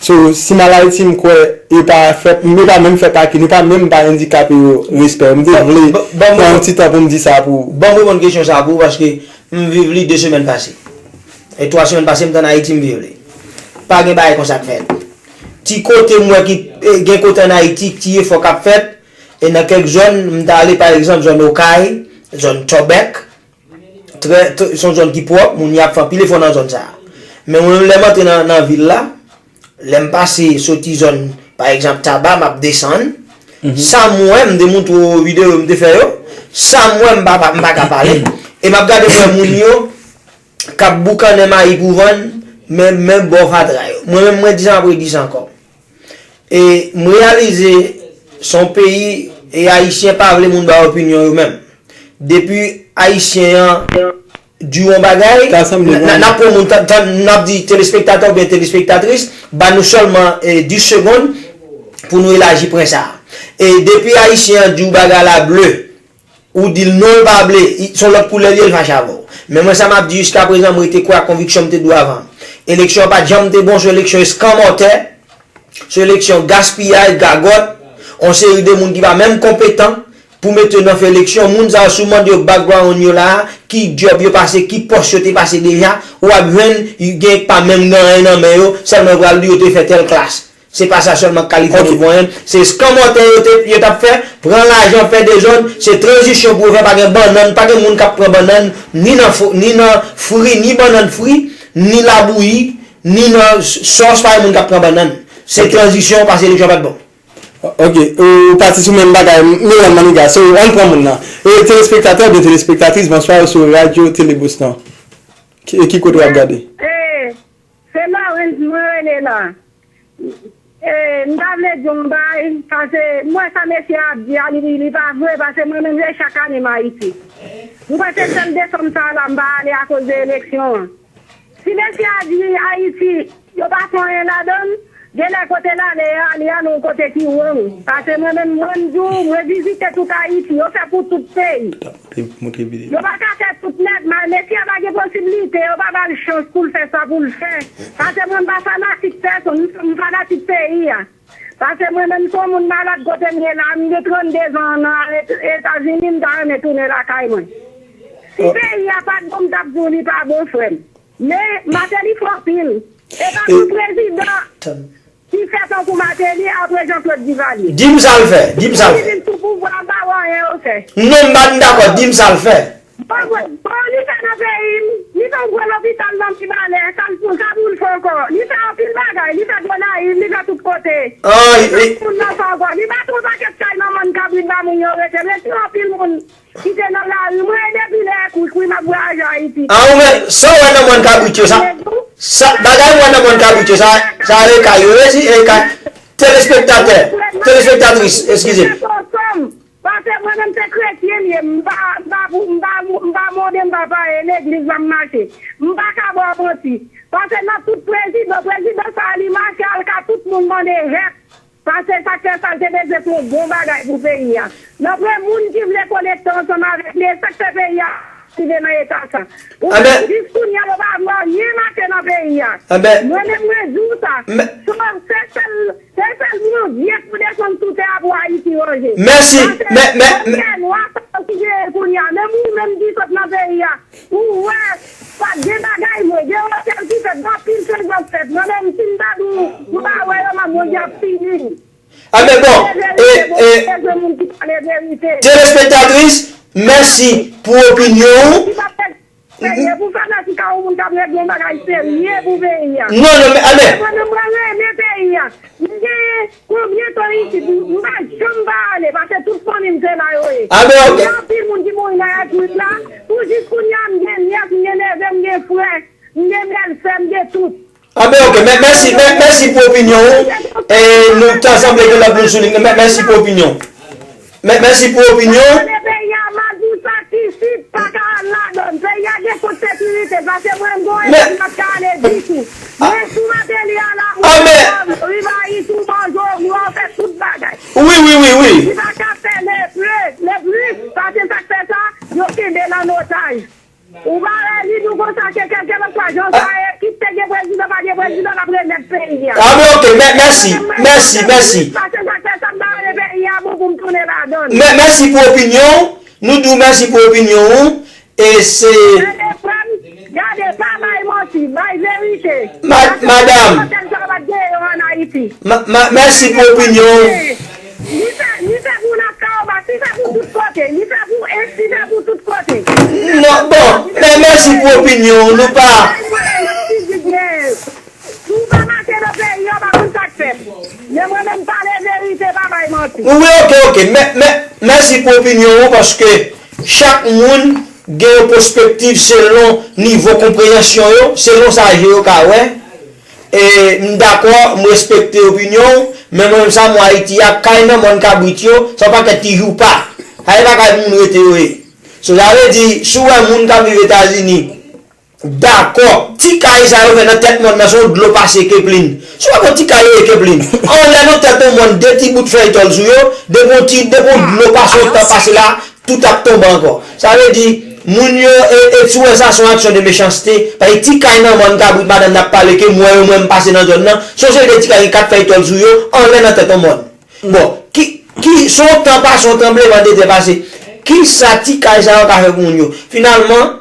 So, si malayiti m kwè, yo pa fè, yo pa menm fè pake, nou pa menm ba endikape yo respè. M te vle pran yon ti tan pou m di sa pou. Ban m reponn kesyon sa pou ou, paske m viv li de semèn pase. E twa semèn pase, m t ann Ayiti, m viv li. Pa gen bagay konsa k fèt. Ti kote m wè ki, e, gen kote ann Ayiti, ti efò k ap fèt, e nan kèk zòn, m t ale, pa egzanp, zòn Okay, zòn Tòbèk, trè, trè, se yon zòn ki pwòp, moun y ap fè anpil efò nan zòn sa a. Men mwen menm, lè m antre nan, nan vil la, lè m pase soti zòn, pa egzanp, Taba, m ap desann, sa m wè, m te montre w videyo m te fè yo, sa m wè, m pa, pa, m pa ka pale. E m ap gade, m wè moun yo k ap boukannen mayi pou vann, men, men bò fatra yo. Mwen menm, mwen di sa, m ap redi sa ankò. E m reyalize se yon peyi, e Ayisyen pa vle moun ba opinyon yo menm. Depi Ayisyen an di yon bagay, n, n, n ap pran moun, tan, tan, n ap di telespektatè oubyen telespektatris, ba nou sèlman, e, dis segonn pou nou elaji pwen sa a. E depi Ayisyen an di w bagay la ble, ou di l non, l pa ble, i, se yon lòt koulè li ye, l fache avè w. Men mwen, sa m ap di jiskaprezan, m rete kwè ak konviksyon m te dwe avan. Eleksyon an pa t janm te bon, se yon eleksyon eskanmòtè, se yon eleksyon gaspiyaj, gagòt, yon seri de moun ki pa menm konpetan pou mete yo nan fè eleksyon. Moun sa yo, si w mande yo background yo la, ki djòb yo pase, ki pòs yo te pase deja, w ap jwenn, gen pa menm gen anyen nan men yo, sèlman yo pral di yo te fè tèl klas. Se pa sa sèlman k kalifye pou anyen. Se eskanmòtè yo te, yo t ap fè, pran lajan, fè dezòd, se tranzisyon pou yo fè, pa gen bannann, pa gen moun k ap pran bannann, ni nan fo-, ni nan fri, ni bannann fri, ni labouyi, ni nan s-, sòs, pa gen moun k ap pran bannann. Se tranzisyon, paske eleksyon pa t bon. Ok, ou pati sou menm bagay, Milan Maniga, so, ann pran moun nan. E, telespektatè oubyen telespektatris, bonswa, ou sou Radyo Telebous lan. Ki, ki kote w ap gade? E, se Lawrence mwen rele la. E, m ta vle di yon bagay, paske m wè sa mesye a ap di a, li, li pa vre, paske mwen menm, se chak ane m Ayiti. M kwè se sèl desanm sa a la m pa ale akoz de eleksyon an. Si mesye a di Ayiti, yo pa fè anyen ladan l, genlè kote l ale a, li ale yon kote ki wrong. Paske mwen menm, mwen m di w, mwen vizite tout Ayiti, yo fè pou tout peyi. Yo pa ka fè tout nèt mal. Mesye a pa gen posiblite, yo pa ba l chans pou l fè sa pou l fè. Paske mwen m pa fanatik pèsonn, m, m fanatik peyi a. Paske mwen menm se yon moun malad kote m ye la, m gen trannde zan nan Etazini, m ta renmen tounen lakay mwen. Si peyi a pa t bon, m t ap di w li pa bon, frè m. Men Martelly fè anpil. E pa pou prezidan ki fè tankou Martelly apre Jean Claude Duvalier. Di m sa l fè, di m sa l fè. Li vin sou pouvwa a, pa wè anyen yo fè. Non, m pa t dakò, di m sa l fè. Bon, bon, bon, li fè nan peyi m, li fè yon gwo lopital nan Mibalè, sa l pou, sa pou l fè ankò. Li fè anpil bagay, li fè Gonayiv, li fè tout kote. Li fè moun nan fè ankò. Li bati yon pakèt kay nan mòn kabrit ba moun yo rete. Rete anpil moun ki te nan lari. Mwen depi lè kou, kou m ap vwayaje Ayiti. Ah, ou men, sa w wè nan mòn kabrit yo, sa, sa, bagay w wè nan mòn kabrit yo, sa, sa e kay yo, e si, e kay, telespektatè, telespektatris, eskize m. Paske mwen menm se kretyen m ye, m pa, m pa pou, m pa, m pa mode, m pa paye, legliz la m mache. M pa ka ba w manti. Paske nan tout prezidan, prezidan sa a li mache al ka tout moun mande rèt. Paske sa k fè sa l te bezwen fè yon bon bagay pou peyi a. Nan premye moun ki vle konekte ansanm avèk li, e sa k fè peyi a rive nan eta sa. Ou menm jis kounye a yo pa vle anyen mache nan peyi a. Mwen menm mwen di w sa. Se sèl Se sèl Bondye k pou desann sou tè a pou Ayiti ranje. Mèsi. Paske men, men, men, premye nwa sa yo ki genyen kounye a, menm ou menm ki sot nan peyi a, ou wè, pa gen bagay vre, gen otèl ki fèt, gen anpil chanjman k fèt. Mwen menm, si m ta di w, nou pa wè yo, m ap Bondye ap pini n. Anben bon, e, e, telespektatris, mèsi pou opinyon ou. Serye, pou fè mèsi ka yon moun k ap regle yon bagay serye pou peyi a. Non, non, men, men. Mwen menm, mwen renmen peyi a. M genyen konbyen tan isit, m pa janm pa ale, paske tout fanmi m se la yo ye. Ah, ben, ok. Gen anpil moun ki mouri nan etwit la. Pou jis kounye a, m gen nyès, m gen neve, m gen frè, m gen bèlsè, m gen tout. Ah, ben, ok. Mè-, mèsi, mè-, mèsi pou opinyon ou. E nou ta sanble gen lòt moun sou liy nan. Mè-, mèsi pou opinyon. Mè-, mèsi pou opinyon. Gade peyi a, m a di w sa, ki sit pa ka al ladan l. Peyi a gen kont sekirite, paske mwen m gon epòt m pa t ka ale ditou. Men sou Mateli a la, ou rive Ayiti, ou manje, ou bwè, ou fè tout bagay. Wi, wi, wi, wi. Li pa ka fè lepli, lepli, paske sa k fè sa, yo kenbe l an otaj. Ou pa wè li di w konsa ke kèlkelanswa jan sa ye, kit te gen prezidan, pa gen prezidan, l ap remèt peyi a. Ah, men ok, mè-, mèsi, mèsi, mèsi. Paske sa k fè sa m pa vle peyi a bon pou m tounen ladan l. Mè-, mèsi pou opinyon w. Nou di w mèsi pou opinyon w. E se... Gade, frè m, gade, pa bay manti, bay verite. Ma-, madanm. Otèl sa pa t genyen yo ann Ayiti. Ma-, ma-, mèsi pou opinyon w. Li fè, li fè pou Naskaoba, li fè pou tout kote, li fè pou Esti, li fè pou tout kote. Non, bon, men mèsi pou opinyon w, nou pa... Si w pa mache nan peyi a, w pa konn sa k fèt. Men mwen menm pale verite, pa bay manti. Wi, ok, ok, men, men, mèsi pou opinyon w, paske chak moun gen yon pèspektiv selon nivo konpreyansyon yo, selon sa je yo ka wè. E, m dakò, m respekte opinyon w, men mwen menm sa m wè Ayiti a, kay nan mòn kabrit yo, se yon pakèt ti joupa. Sa se pa kay moun rete yo ye. So, sa vle di, si w wè moun k ap viv Etazini, dakò, ti kay sa yo fè nan tèt mòn nan, se yon dlo pase Keplin. Si w wè yon ti kay yo ye Keplin, anlè nan tèt yon mòn, de ti bout fèy tòl sou yo, depi yon ti, depi yon dlo pase, yon tan pase la, tout ap tonbe ankò. Sa vle di, moun yo, e, e si w wè sa, se yon aksyon de mechanste, paske ti kay nan mòn kabrit madanm n ap pale ke m wè yo, mwen m pase nan zòn nan, se yon seri de ti kay gen kat fèy tòl sou yo, anlè nan tèt yon mòn. Bon, ki, ki, se yon tan pase, yon tranblemanntè pase. Kisa ti kay sa yo ka fè pou moun yo? Finalman,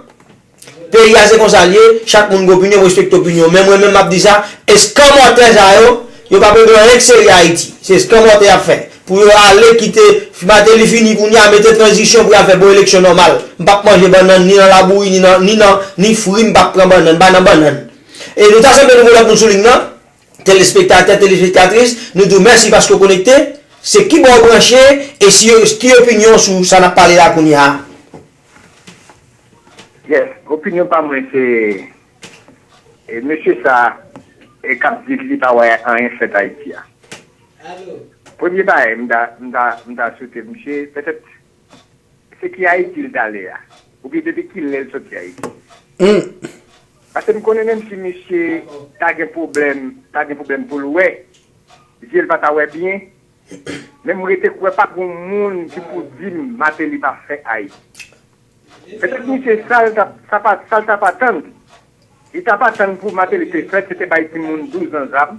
peyi a se konsa l ye, chak moun gen opinyon, m respekte opinyon. Men mwen menm m ap di sa, eskanmòtè sa yo, yo pa pou gen anyen k serye Ayiti. Se eskanmòtè y ap fè. Pou yo ale kite Martelly fini kounye a, mete tranzisyon pou y al fè bon eleksyon nòmal. M p ap manje bannann ni nan labouyi, ni nan, ni nan, ni fri, m p ap pran bannann, pa nan bannann. E nou ta sanble nou gen lòt moun sou liy nan, telespektatè, telespektatris, nou di w mèsi paske w konekte. Se ki bò w branche, e si, ki opinyon w sou sa n ap pale la kounye a? Yes, opinyon pa mwen se, e, mesye sa, e, k ap di li pa wè anyen fèt Ayiti a. Premye bagay, m ta, m ta, m ta swete misye, petèt, se ki Ayiti l t ale a, oubyen depi kilè l soti Ayiti. Paske m konnen menm si misye ta gen pwoblèm, ta gen pwoblèm pou l wè, zye l pa ta wè byen, men m rete kwè pa gen moun ki pou di m Martelly pa fè Ayiti. Petèt misye sa l t ap, sa pa, sa l t ap atann. Li t ap atann pou Martelly te fèt, se te bay timoun douz an zam.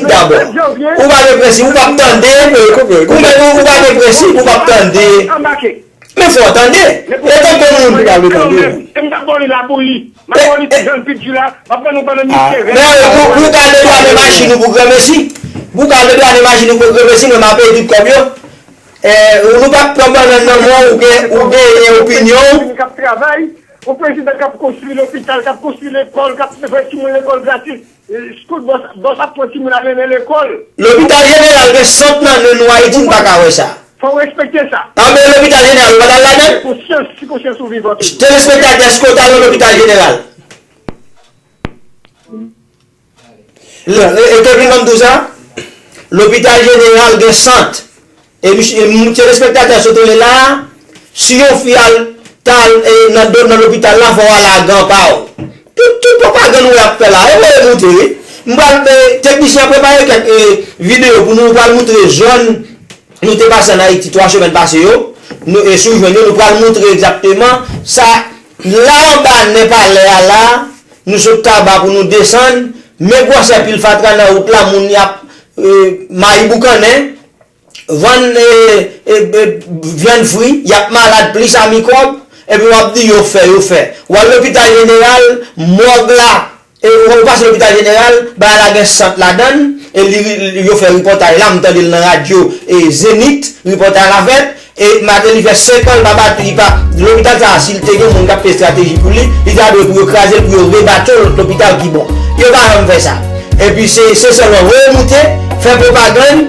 prensip dabò. Ou pa gen prensip, ou p ap tande. Ou menm, ou pa gen prensip, ou p ap tande. Men fò w tande. E tankou moun. Ou pa vle tande. M ap ba w li la pou li. M ap ba w li ti jan l piti la. M ap ban nou pandan misye. Men pou, pou w ka dedwane machin ou pou granmesi. Pou w ka dedwane machin ou pou granmesi, mwen m ap peye tout kòb yo. Eh, nou pa pran bannann nan men w, ou gen, ou genyen opinyon w. K ap travay, yon prezidan k ap konstwi lopital, k ap konstwi lekòl, k ap fè timoun lekòl gratis. Scout, bòs, bòs ap pran timoun al mennen lekòl. Lopital jeneral gen sant nan, nou, nou Ayiti, n pa ka wè sa. Fò w respekte sa. Anben, lopital jeneral, ou pa t al ladan l? Konsyans, si konsyans ou vivan toujou. Telespektatè, èske w t al nan lopital jeneral? E, e, e, Kevin, ban m di w sa, lopital jeneral gen sant. E, misye, e, m, telespektatè, sot rele la, si yon fi al, t al, e, nan, nan lopital la, fò w al ak gan pa w. Tout, tout pwopagann ou y ap fè la, e, voye moute, wi. M pral, e, teknisyen an prepare kèk, e, videyo pou nou, nou pral moutre zòn nou te pase ann Ayiti twa semèn pase yo. Nou, e, si w jwenn yo, nou pral moutre egzakteman sa, la anba nen palè a la, nou sot Taba pou nou desann, men gwosè pil fatra nan wout la, moun y ap, e, mayi boukannen, vann, e, e, e, vyann fri, y ap malad plis a mikwòb, epi w ap di yo fè, yo fè. W al lopital jeneral, mòg la, e, ou pase lopital jeneral, bagay la gen sant ladan l, e li, li, yo fè ripòtaj la, m tande l nan radyo, e, Zenith, ripòtaj la fèt, e Martelly fè senk an, l pa bat, li pa, lopital sa a, si l te gen moun k ap fè estrateji pou li, li ta dwe pou yo kraze l, pou yo rebati yon lòt lopital ki bon. Yo pa janm fè sa. Epi se, se sèlman voye moute, fè pwopagann,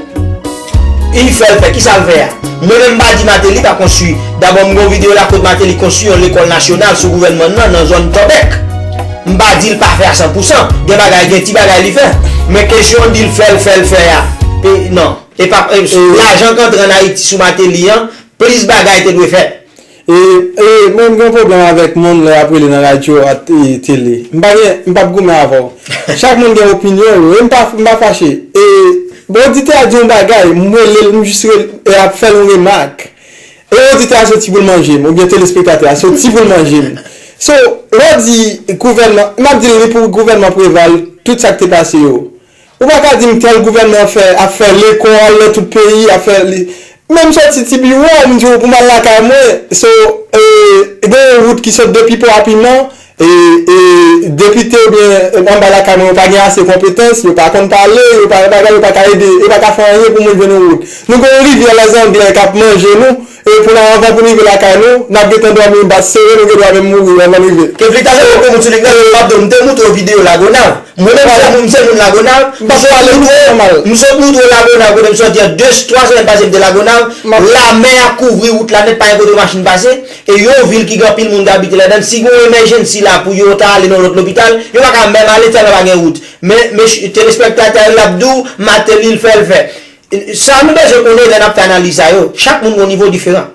li fè l fè. Kisa l fè a? Mwen menm m pa di Martelly pa konstwi. Dabò, m gen yon videyo la kot Martelly konstwi yon lekòl nasyonal sou gouvènman nan, nan zòn Tòbèk. M pa di l pa fè a san pou san. Gen bagay, gen ti bagay li fè. Men kesyon di l fè l, fè l fè a. E, non. E pa, e, lajan k antre ann Ayiti sou Martelly an, plis bagay te dwe fèt. E, e, mwen, m gen yon pwoblèm avèk moun lè y ap rele nan radyo ak, e, tele. M pa gen, m p ap goumen avè w. Chak moun gen opinyon l, e m pa, m pa fache. E, bon, oditè a di yon bagay, m rele l, m jis rele, e ap fè l yon remak. E oditè a soti pou l manje m, oubyen telespektatè a soti pou l manje m. So, lè w di gouvènman, m ap di l wi pou gouvènman Preval, tout sa k te pase yo. Ou pa ka di m tèl gouvènman fè, ap fè lekòl nan tout peyi, ap fè li. Men m soti ti biwo, m di w pou m al lakay mwen. So, e, gen yon wout ki sot depi Pò a Piman, e, e, depite oubyen anba lakay mwen, yo pa gen ase konpetans, yo pa konn pale, yo pa, bagay, yo pa ka ede, yo pa ka fè anyen pou moun jwenn yon wout. Nou gen yon rivyè Lèzanglè k ap manje nou, e pou n, anvan pou n rive lakay nou, n ap gentan dòmi bat sere, nou gen dwa menm mouri anvan n rive. Kevin, talè mwen pou moun sou lig nan, m ap di w, m te moutre w videyo Lagonav. Mwen menm se moun, m se moun Lagonav, m sot moutre w, m sot moutre w Lagonav, kote m sòti an de, twa semèn pase m te Lagonav, lamè a kouvri wout la nèt, pa gen kote machin pase, e yon vil ki gen anpil moun k abite ladan l, si gen yon emèjensi la pou yo ta ale nan lòt lopital, yo pa ka menm ale tèlman pa gen wout. Men, men ch-, telespektatè a l ap di w, Martelly l fè, l fè. Sa nou bezwen konnen lè n ap fè analiz sa yo, chak moun gen yon nivo diferan.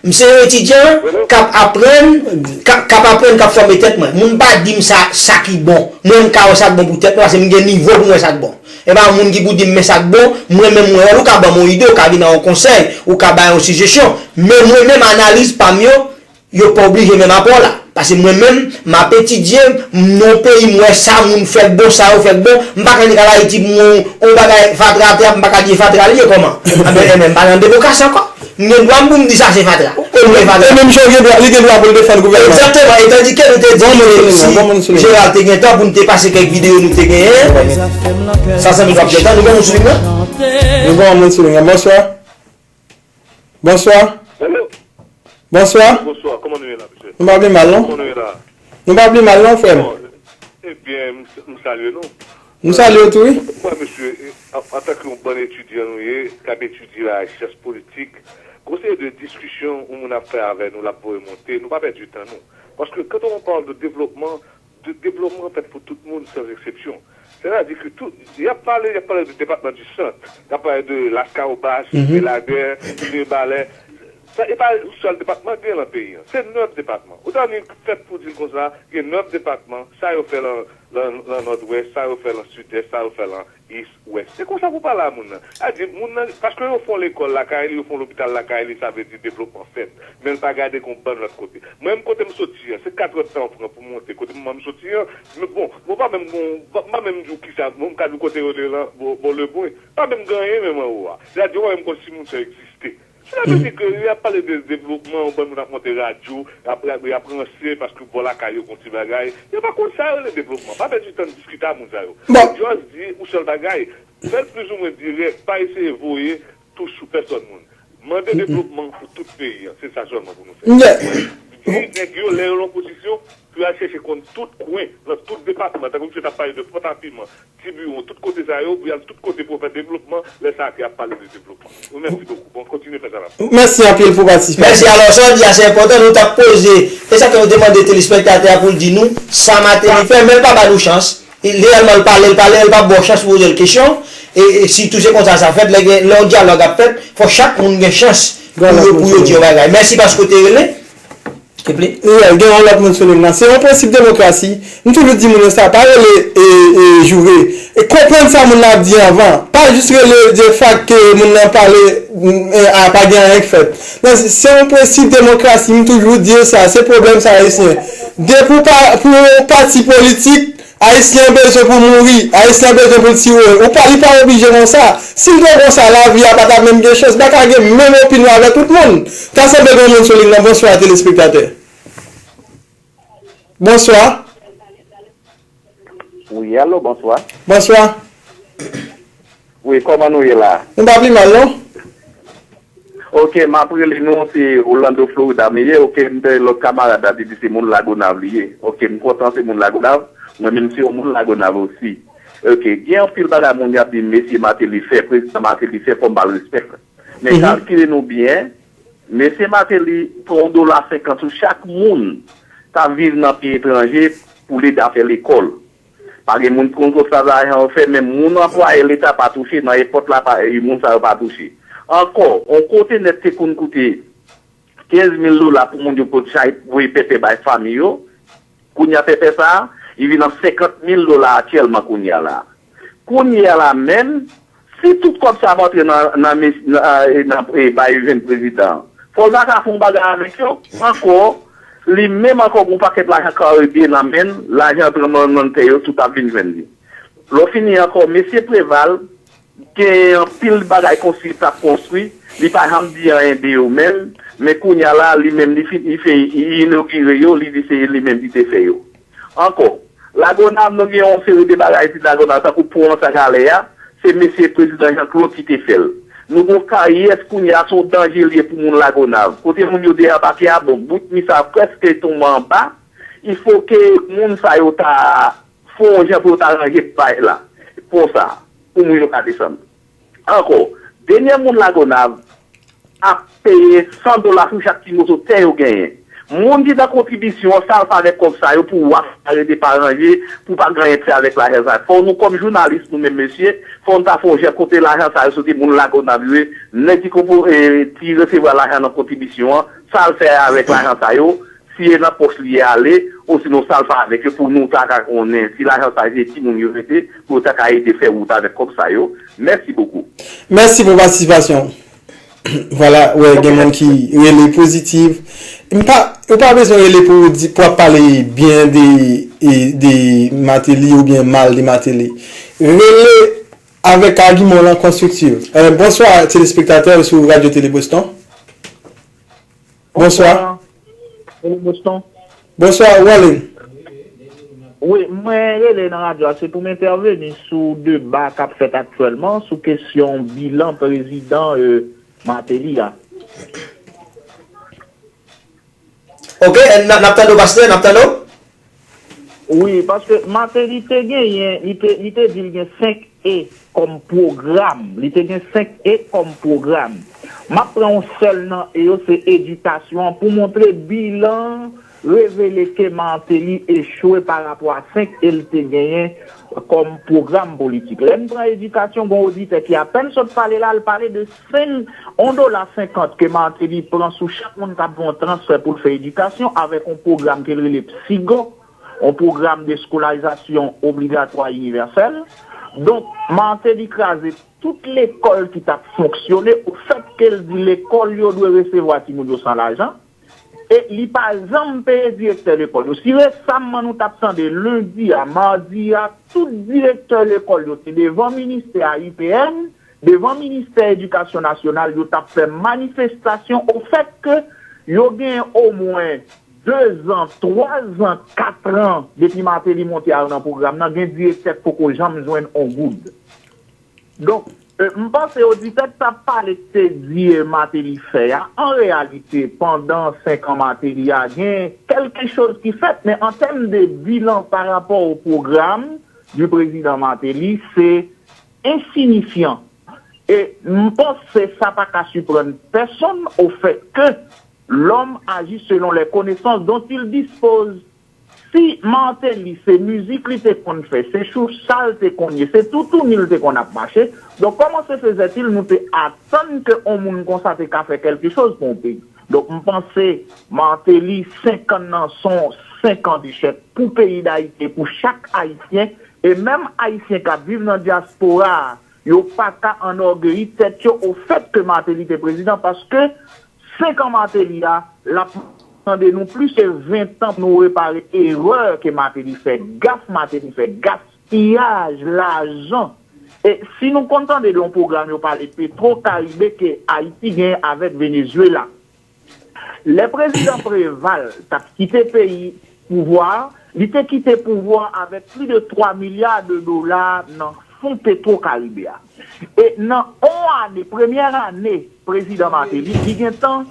M se yon etidyan k ap aprann, k ap, k ap aprann, k ap fòme tèt mwen. Moun pa di m sa, sa ki bon. Mwen, m ka wè sa k bon pou tèt mwen, paske m gen nivo pou m wè sa k bon. E pa yon moun ki pou di m men sa k bon, mwen menm mwen wè l, ou ka ban m yon ide, ou ka vin ak yon konsèy, ou ka bay yon sijesyon. Men mwen menm, analiz pa m yo, yo pa oblije menm apre w la. Paske mwen menm, m ap etidye, m nan yon peyi, m wè sa moun fè k bon, sa yo fè k bon. M pa ka annik al Ayiti pou m wè yon, yon bagay fatra atè, m pa ka di e fatra li ye kòman. Anben, enben, m pa nan demokrasi ankò. M gen dwa m pou m di sa se fatra. Ou konnen fatra. E menm jan gen dwa, li gen dwa pou l defann gouvènman. Egzakteman, e tandike nou te di ke si Jeral te gen tan pou n te pase kèk videyo nou te genyen, sa sanble nou ap gen tan, nou gen moun sou liy nan? Nou gen moun sou liy nan. Bonswa. Bonswa. Hello. Bonswa. Bonswa, kòman nou ye la, mesye? Nou pa pi mal, non? Kòman nou ye la? Nou pa pi mal, non, frè m. Bon, ebyen, m, m salye nou. M salye w tou, wi. Mwen, mesye, an, antanke yon bann etidyan nou ye, k ap etidye la, syans politik, gon seri de diskisyon yon moun ap fè avè nou, l ap voye monte, nou pa pèdi tan nou. Paske quand on parle de développement, de, développement fèt pou tout moun, sans exception. Sètadi ke tout, y ap pale, y ap pale de depatman di Sant, y ap pale de Laskawobas, Beladè, Mibalè. Sa, e pa yon sèl depatman gen nan peyi an. Se nèf depatman. Ou ta vin fèt pou di l konsa, gen nèf depatman, sa yo fè lan, lan, lan Nòdwès, sa yo fè lan Sidès, sa yo fè lan East, West. Se konsa pou pale a moun nan. Sa di moun nan, paske yo fè yon lekòl lakay li, yo fè yon lopital lakay li, sa vle di devlopman fèt. Men l pa gade gon bann lòt kote. Mwen menm kote m soti an, se katrè tan m pran pou m monte kote m, m soti an. Men bon, bon, pa menm gon, pa, pa menm di w kisa, bon, m ka di w kote yo rele lan, bon, bon, Lebwen. Pa menm gen anyen menm anwo a. Sètadi, ou pa menm konn si moun sa yo egziste. Sa vle di ke y ap pale de devlopman, yon bann moun ap monte radyo, y ap, y ap, y ap ranse paske bò lakay yo gon ti bagay. Yo pa konn sa yo rele devlopman. Pa pèdi tan diskite a moun sa yo. Bon. Just di yon sèl bagay. Fè l plizoumwen dirèk. Pa eseye voye touch sou pèsòn moun. Mande devlopman pou tout peyi an. Se sa sèlman pou nou fè. Di nèg yo, lè yo nan opozisyon, pou y al chèche konn tout kwen, nan tout depatman, tankou misye t ap pale de Pòtapiman, Tibiwon, tout kote sa yo, pou y al tout kote pou yo fè devlopman, lè sa a ke y ap pale de devlopman. Wi, mèsi bokou. Bon, kontinye fè sa n ap fè. Mèsi anpil pou patisipasyon. Mèsi. Alò, sa w di a, se enpòtan. Nou t ap poze, e sa ke nou te mande telespektatè a pou l di nou, sa Martelly fè, men l pa ba nou chans. E reyèlman, l pale, l pale, l pa ba w chans pou poze l kesyon. E, e sitou se konsa sa fèt, lè gen, lè yon dyalòg ap fèt, fò chak moun gen chans pou yo, pou yo di yon bagay. Mèsi paske w te rele. Kevlin? Yeah, gen yon lòt moun sou liy nan. Se yon prensip demokrasi. M toujou di moun yo sa, pa rele e, e joure. E konprann sa moun nan ap di anvan. Pa jis rele de fak ke moun nan pale, mm, e, a pa gen anyen k fèt. Men se, se yon prensip demokrasi, m toujou di yo sa. Se pwoblèm sa ayisyen. Depi w pa, pou yon pati politik, Ayisyen an bezwen pou mouri, Ayisyen an bezwen pou l tiye. Ou pa, li pa oblije konsa. Si l te konsa, lavi a pa t ap menm gen chans, pa ka gen menm opinyon avèk tout moun. Ta sanble gen moun sou liy nan. Bonswa, telespektatè. Bonswa. Wi, alo, bonswa. Bonswa. Wi, kòman nou ye la? Nou pa pi mal, non? Ok, m ap rele nou, se Orlando, Florida, m ye. Ok, m te lòt kamarad la te di se moun Lagonav li ye. Ok, m kontan se moun Lagonav. Mwen menm se yon moun Lagonav osi. Ok, gen anpil bagay moun y ap di mesye Martelly fè, prezidan Martelly fè, fò m ba l respè. Men kalkile nou byen, mesye Martelly pran yon dola senkant sou chak moun k ap viv nan peyi etranje pou l ede a fè lekòl. Pa gen moun ki konn kote lajan yo fè, men moun anplwaye leta pa touche, nan epòt la pa, e, moun sa yo pa touche. Ankò, on kontenè te konn koute kenz mil dola pou moun yo pot chay voye pèpè bay fanmi yo, kounye a pèpè sa a, li vin an senkant mil dola aktyèlman kounye a la. Kounye a la menm, si tout kòb sa ap antre nan, nan, nan, nan, e, bay jwenn prezidan an, Fò l pa ka fè yon bagay avèk yo. Ankò, li menm ankò gen yon pakèt lajan Karibe nan men l, lajan tranblemanntè yo, tout ap vin jwenn li. Lè w fini ankò, mesye Preval, gen anpil bagay konstwi l t ap konstwi, li pa janm di anyen de yo menm, men kounye a la, li menm li fin, li fin inogire yo, li di se li menm ki te fè yo. Ankò, Lagonav nou gen yon seri de bagay isit Lagonav, tankou pon an sa k ale a, se mesye prezidan Jean Claude ki te fè l. Nou gen yon kay yès kounye a, se yon danje l ye pou moun Lagonav. Kote moun yo debake a, bon, bout mi sa prèske tonbe anba, il faut que moun sa yo ta fè yon jan pou yo ta ranje bay la, pon sa, pou moun yo ka desann. Ankò, dènye moun Lagonav ap peye san dola sou chak ti moso tè yo genyen. Moun ki nan kontribisyon an, sa l fè avèk kòb sa yo pou w ap rete pa ranje, pou w pa gen anyen fè avèk lajan sa yo. Fò nou kòm jounalis, nou menm mesye, fò nou ta fè yon jan kote lajan sa yo soti, moun Lagonav yo ye, nèg ki konpo, e, ki resevwa lajan nan kontribisyon an, sa l fè avèk lajan sa yo, si e nan pòch li ye ale, osinon sa l fè avèk yo pou nou ta ka konnen si lajan sa yo se timoun yo rete, pou yo ta ka ede fè wout avèk kòb sa yo. Mèsi bokou. Mèsi pou patisipasyon w. Vwala, wè, gen moun ki rele pozitif. M pa, ou pa bezwen rele pou di, pou ap pale byen de, e, de Martelly oubyen mal de Martelly. Rele avèk agiman w lan konstriktif. E, bonswa, telespektatè sou Radyo Tele Boston. Bonswa. Bonswa, Tele Boston. Bonswa, ou ale. Wi, mwen rele nan radyo a, se pou m entèveni sou deba k ap fèt aktyèlman sou kesyon bilan prezidan, e, Martelly a. Ok, n, n ap tande w, pastè, n ap tande w. Wi, paske Martelly te genyen, li te, li te di l gen senk E kòm pwogram. Li te gen senk E kòm pwogram. M ap pran yon sèl nan E yo, se edikasyon an, pou montre bilan revele ke Martelly echwe pa rapò a senk E l te genyen kòm pwogram politik. Lè n pran edikasyon, gen yon oditè ki apèn sot pale la, l pale de senk, yon dola senkant ke Martelly pran sou chak moun k ap fè yon transfè pou l fè edikasyon avèk yon pwogram ke l rele PSIGO, yon pwogram de skolarizasyon obligatwa inivèsèl. Donk, Martelly kraze tout lekòl ki t ap fonksyone, ofèt ke l di lekòl yo dwe resevwa timoun yo san lajan, e li pa janm peye direktè lekòl yo. Si resamman nou t ap tande lendi a, madi a, tout direktè lekòl yo te devan ministè a, I P N, devan ministè edikasyon nasyonal, yo t ap fè manifestasyon ofèt ke yo gen omwen dezan, twazan, katran depi Martelly monte al nan pwogram nan, gen direktè k poko janm jwenn on goud. Donk, e, m panse oditè k t ap pale k te di, e, Martelly fè a, an reyalite, pandan senk an Martelly a, gen kèlke choz ki fèt, men an tèm de bilan pa rapò o pwogram di prezidan Martelly, se ensinifyan. E m panse sa pa ka siprann pèsonn, ofèt ke l'homme agit selon les connaissances dont il dispose. Si Martelly se mizik li te konn fè, se chouch sa l te konn ye, se toutouni l te konn ap mache, donk kòman se fezètil nou te atann ke on moun konsa te ka fè kèlkechoz pou on peyi? Donk m panse Martelly senk an nan se on senk an dechèk pou peyi Dayiti e pou chak Ayisyen, e menm Ayisyen k ap viv nan dyaspora a, yo pa ka anògeyi tèt yo ofèt ke Martelly te prezidan, paske senk an Martelly a, l ap tande nou plis ke ven tan pou nou repare erè ke Martelly fè, gaf Martelly fè, gaspiyaj lajan. E si nou konn tande de yon pwogram yo pale Petro Caribe ke Ayiti genyen avèk Venezuela. Lè prezidan Preval t ap kite peyi pouvwa a, li te kite pouvwa a avèk plis de twa milya de dola nan fon Petro Caribe a. E nan on ane, premyè ane prezidan Martelly, li gentan,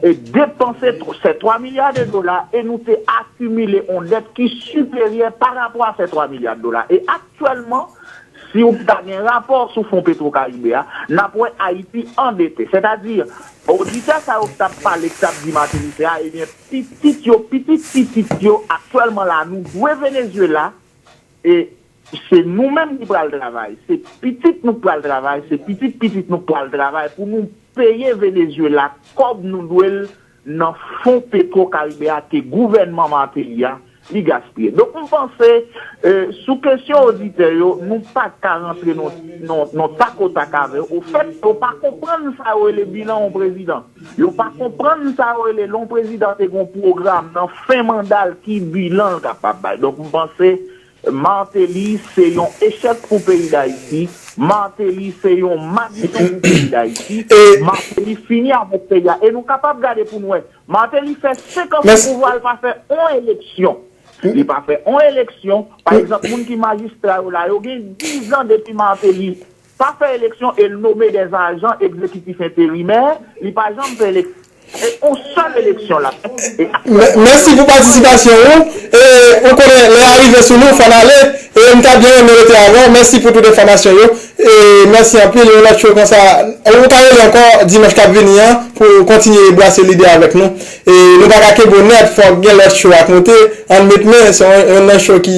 e, depanse tw-, sè twa milya de dola e nou te akimile on dèt ki siperyè pa rapò a sè twa milya de dola. E aktyèlman, si w ta gen rapò sou fon Petro Caribe a, n ap wè Ayiti andete. Sètadi, oditè sa yo k t ap pale, k t ap di Martelly fè a, ebyen, pitit yo, pitit pitit yo, aktyèlman la, nou dwe Venezuela, e se nou menm ki pral travay, se pitit nou k pral travay, se pitit pitit nou k pral travay pou nou peye Venezuela kòb nou dwe l nan fon Petro Caribe a ke gouvènman Martelly a li gaspiye. Donk, m panse, e, sou kesyon oditè yo, nou pa ka rantre nan, nan, nan takotak avè yo. Ofèt, yo pa konprann sa yo rele bilan yon prezidan. Yo pa konprann sa yo rele lè yon prezidan te gen yon pwogram nan fen manda l, ki bilan l kapab bay. Donk, m panse Martelly se yon echèk pou peyi Dayiti. Martelly se yon maditon pou peyi Dayiti. E Martelly fini avèk peyi a. E nou kapab gade pou n wè. Martelly fè senk an sou pouvwa, l pa fè yon eleksyon. Li pa fè yon eleksyon. Pa egzanp, moun ki majistra yo la, yo gen dizan depi Martelly pa fè eleksyon e l nome dè ajan egzekitif enterimè, li pa janm fè eleksyon. E yon sèl eleksyon l ap fè. E Mè- Mèsi pou patisipasyon ou. E ou konnen lè a rive sou nou, fò n ale. E m ta byen renmen rete avè w. Mèsi pou tout enfòmasyon yo. E mèsi anpil. Yon lòt show konsa, ou ka rele ankò dimanch k ap vini an pou kontinye brase lide avèk nou. E nou pa ka kenbe w nèt, fòk gen lòt show ak nou te. Ann met men, se yon, yon nan show ki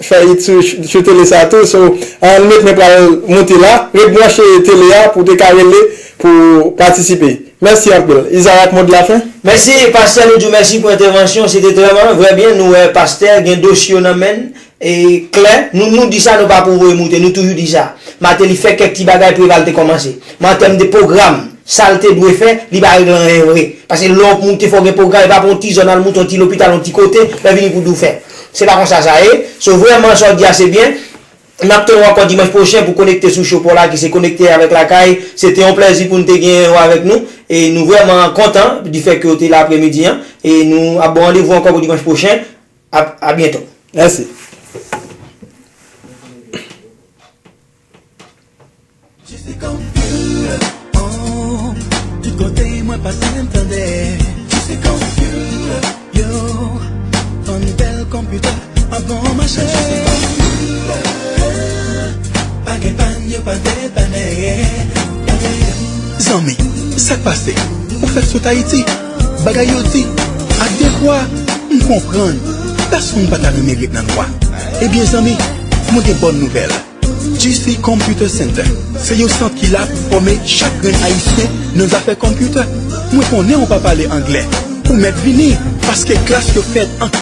fè it sou, sou tele sa tou. So, ann met men pral monte la. Ret branche tele a pou w te ka rele pou patisipe. Mèsi anpil. Izarak, mo de la fen? Mèsi, pastè, nou di w mèsi pou entèvansyon. Se te trè, vrè byen. Nou wè pastè gen dosye yo nan men l, e klè. Nou, nou di sa, nou pa pou voye moute. Nou toujou di sa. Martelly fè kèk ti bagay Preval te kòmanse. Men an tèm de pwogram, sa l te dwe fè, li pa regle anyen vre. Paske lè w ap moute, fò w gen pwogram, e pa pou yon ti zòn al moute, yon ti lopital, yon ti kote, lè vini pou di w fè. Se pa konsa sa ye. So, vrèman, sa w di a, se byen. N ap tann ou ankò dimanch pwochen pou konekte sou show pa w la ki se Konekte avèk Lakay. Se te yon plèzi pou n te genyen ou avèk nou. E nou vrèman kontan di fè ke w te la aprèmidi an. E nou ap ba w randevou ankò pou dimanch pwochen. A, a byento. Mèsi. Jesse Computer, oh, tout kote mwen pase m tande. Jesse Computer, yo, fann bèl konpitè, an bon mache. Jesse Computer, pa gen pann, yo pa depanne. Zanmi, sa k pase? Ou fèk sot Ayiti? Bagay yo di, ak de vwa, m konprann. Pèsonn pa ta renmen ret nan nwa. Ebyen, zanmi, mwen gen bòn nouvèl. G C Computer Center se yon sant ki la pou fòme chak grenn Ayisyen nan zafè konpitè. Mwen konnen ou pa pale anglè. Ou mèt vini, paske klas yo fèt an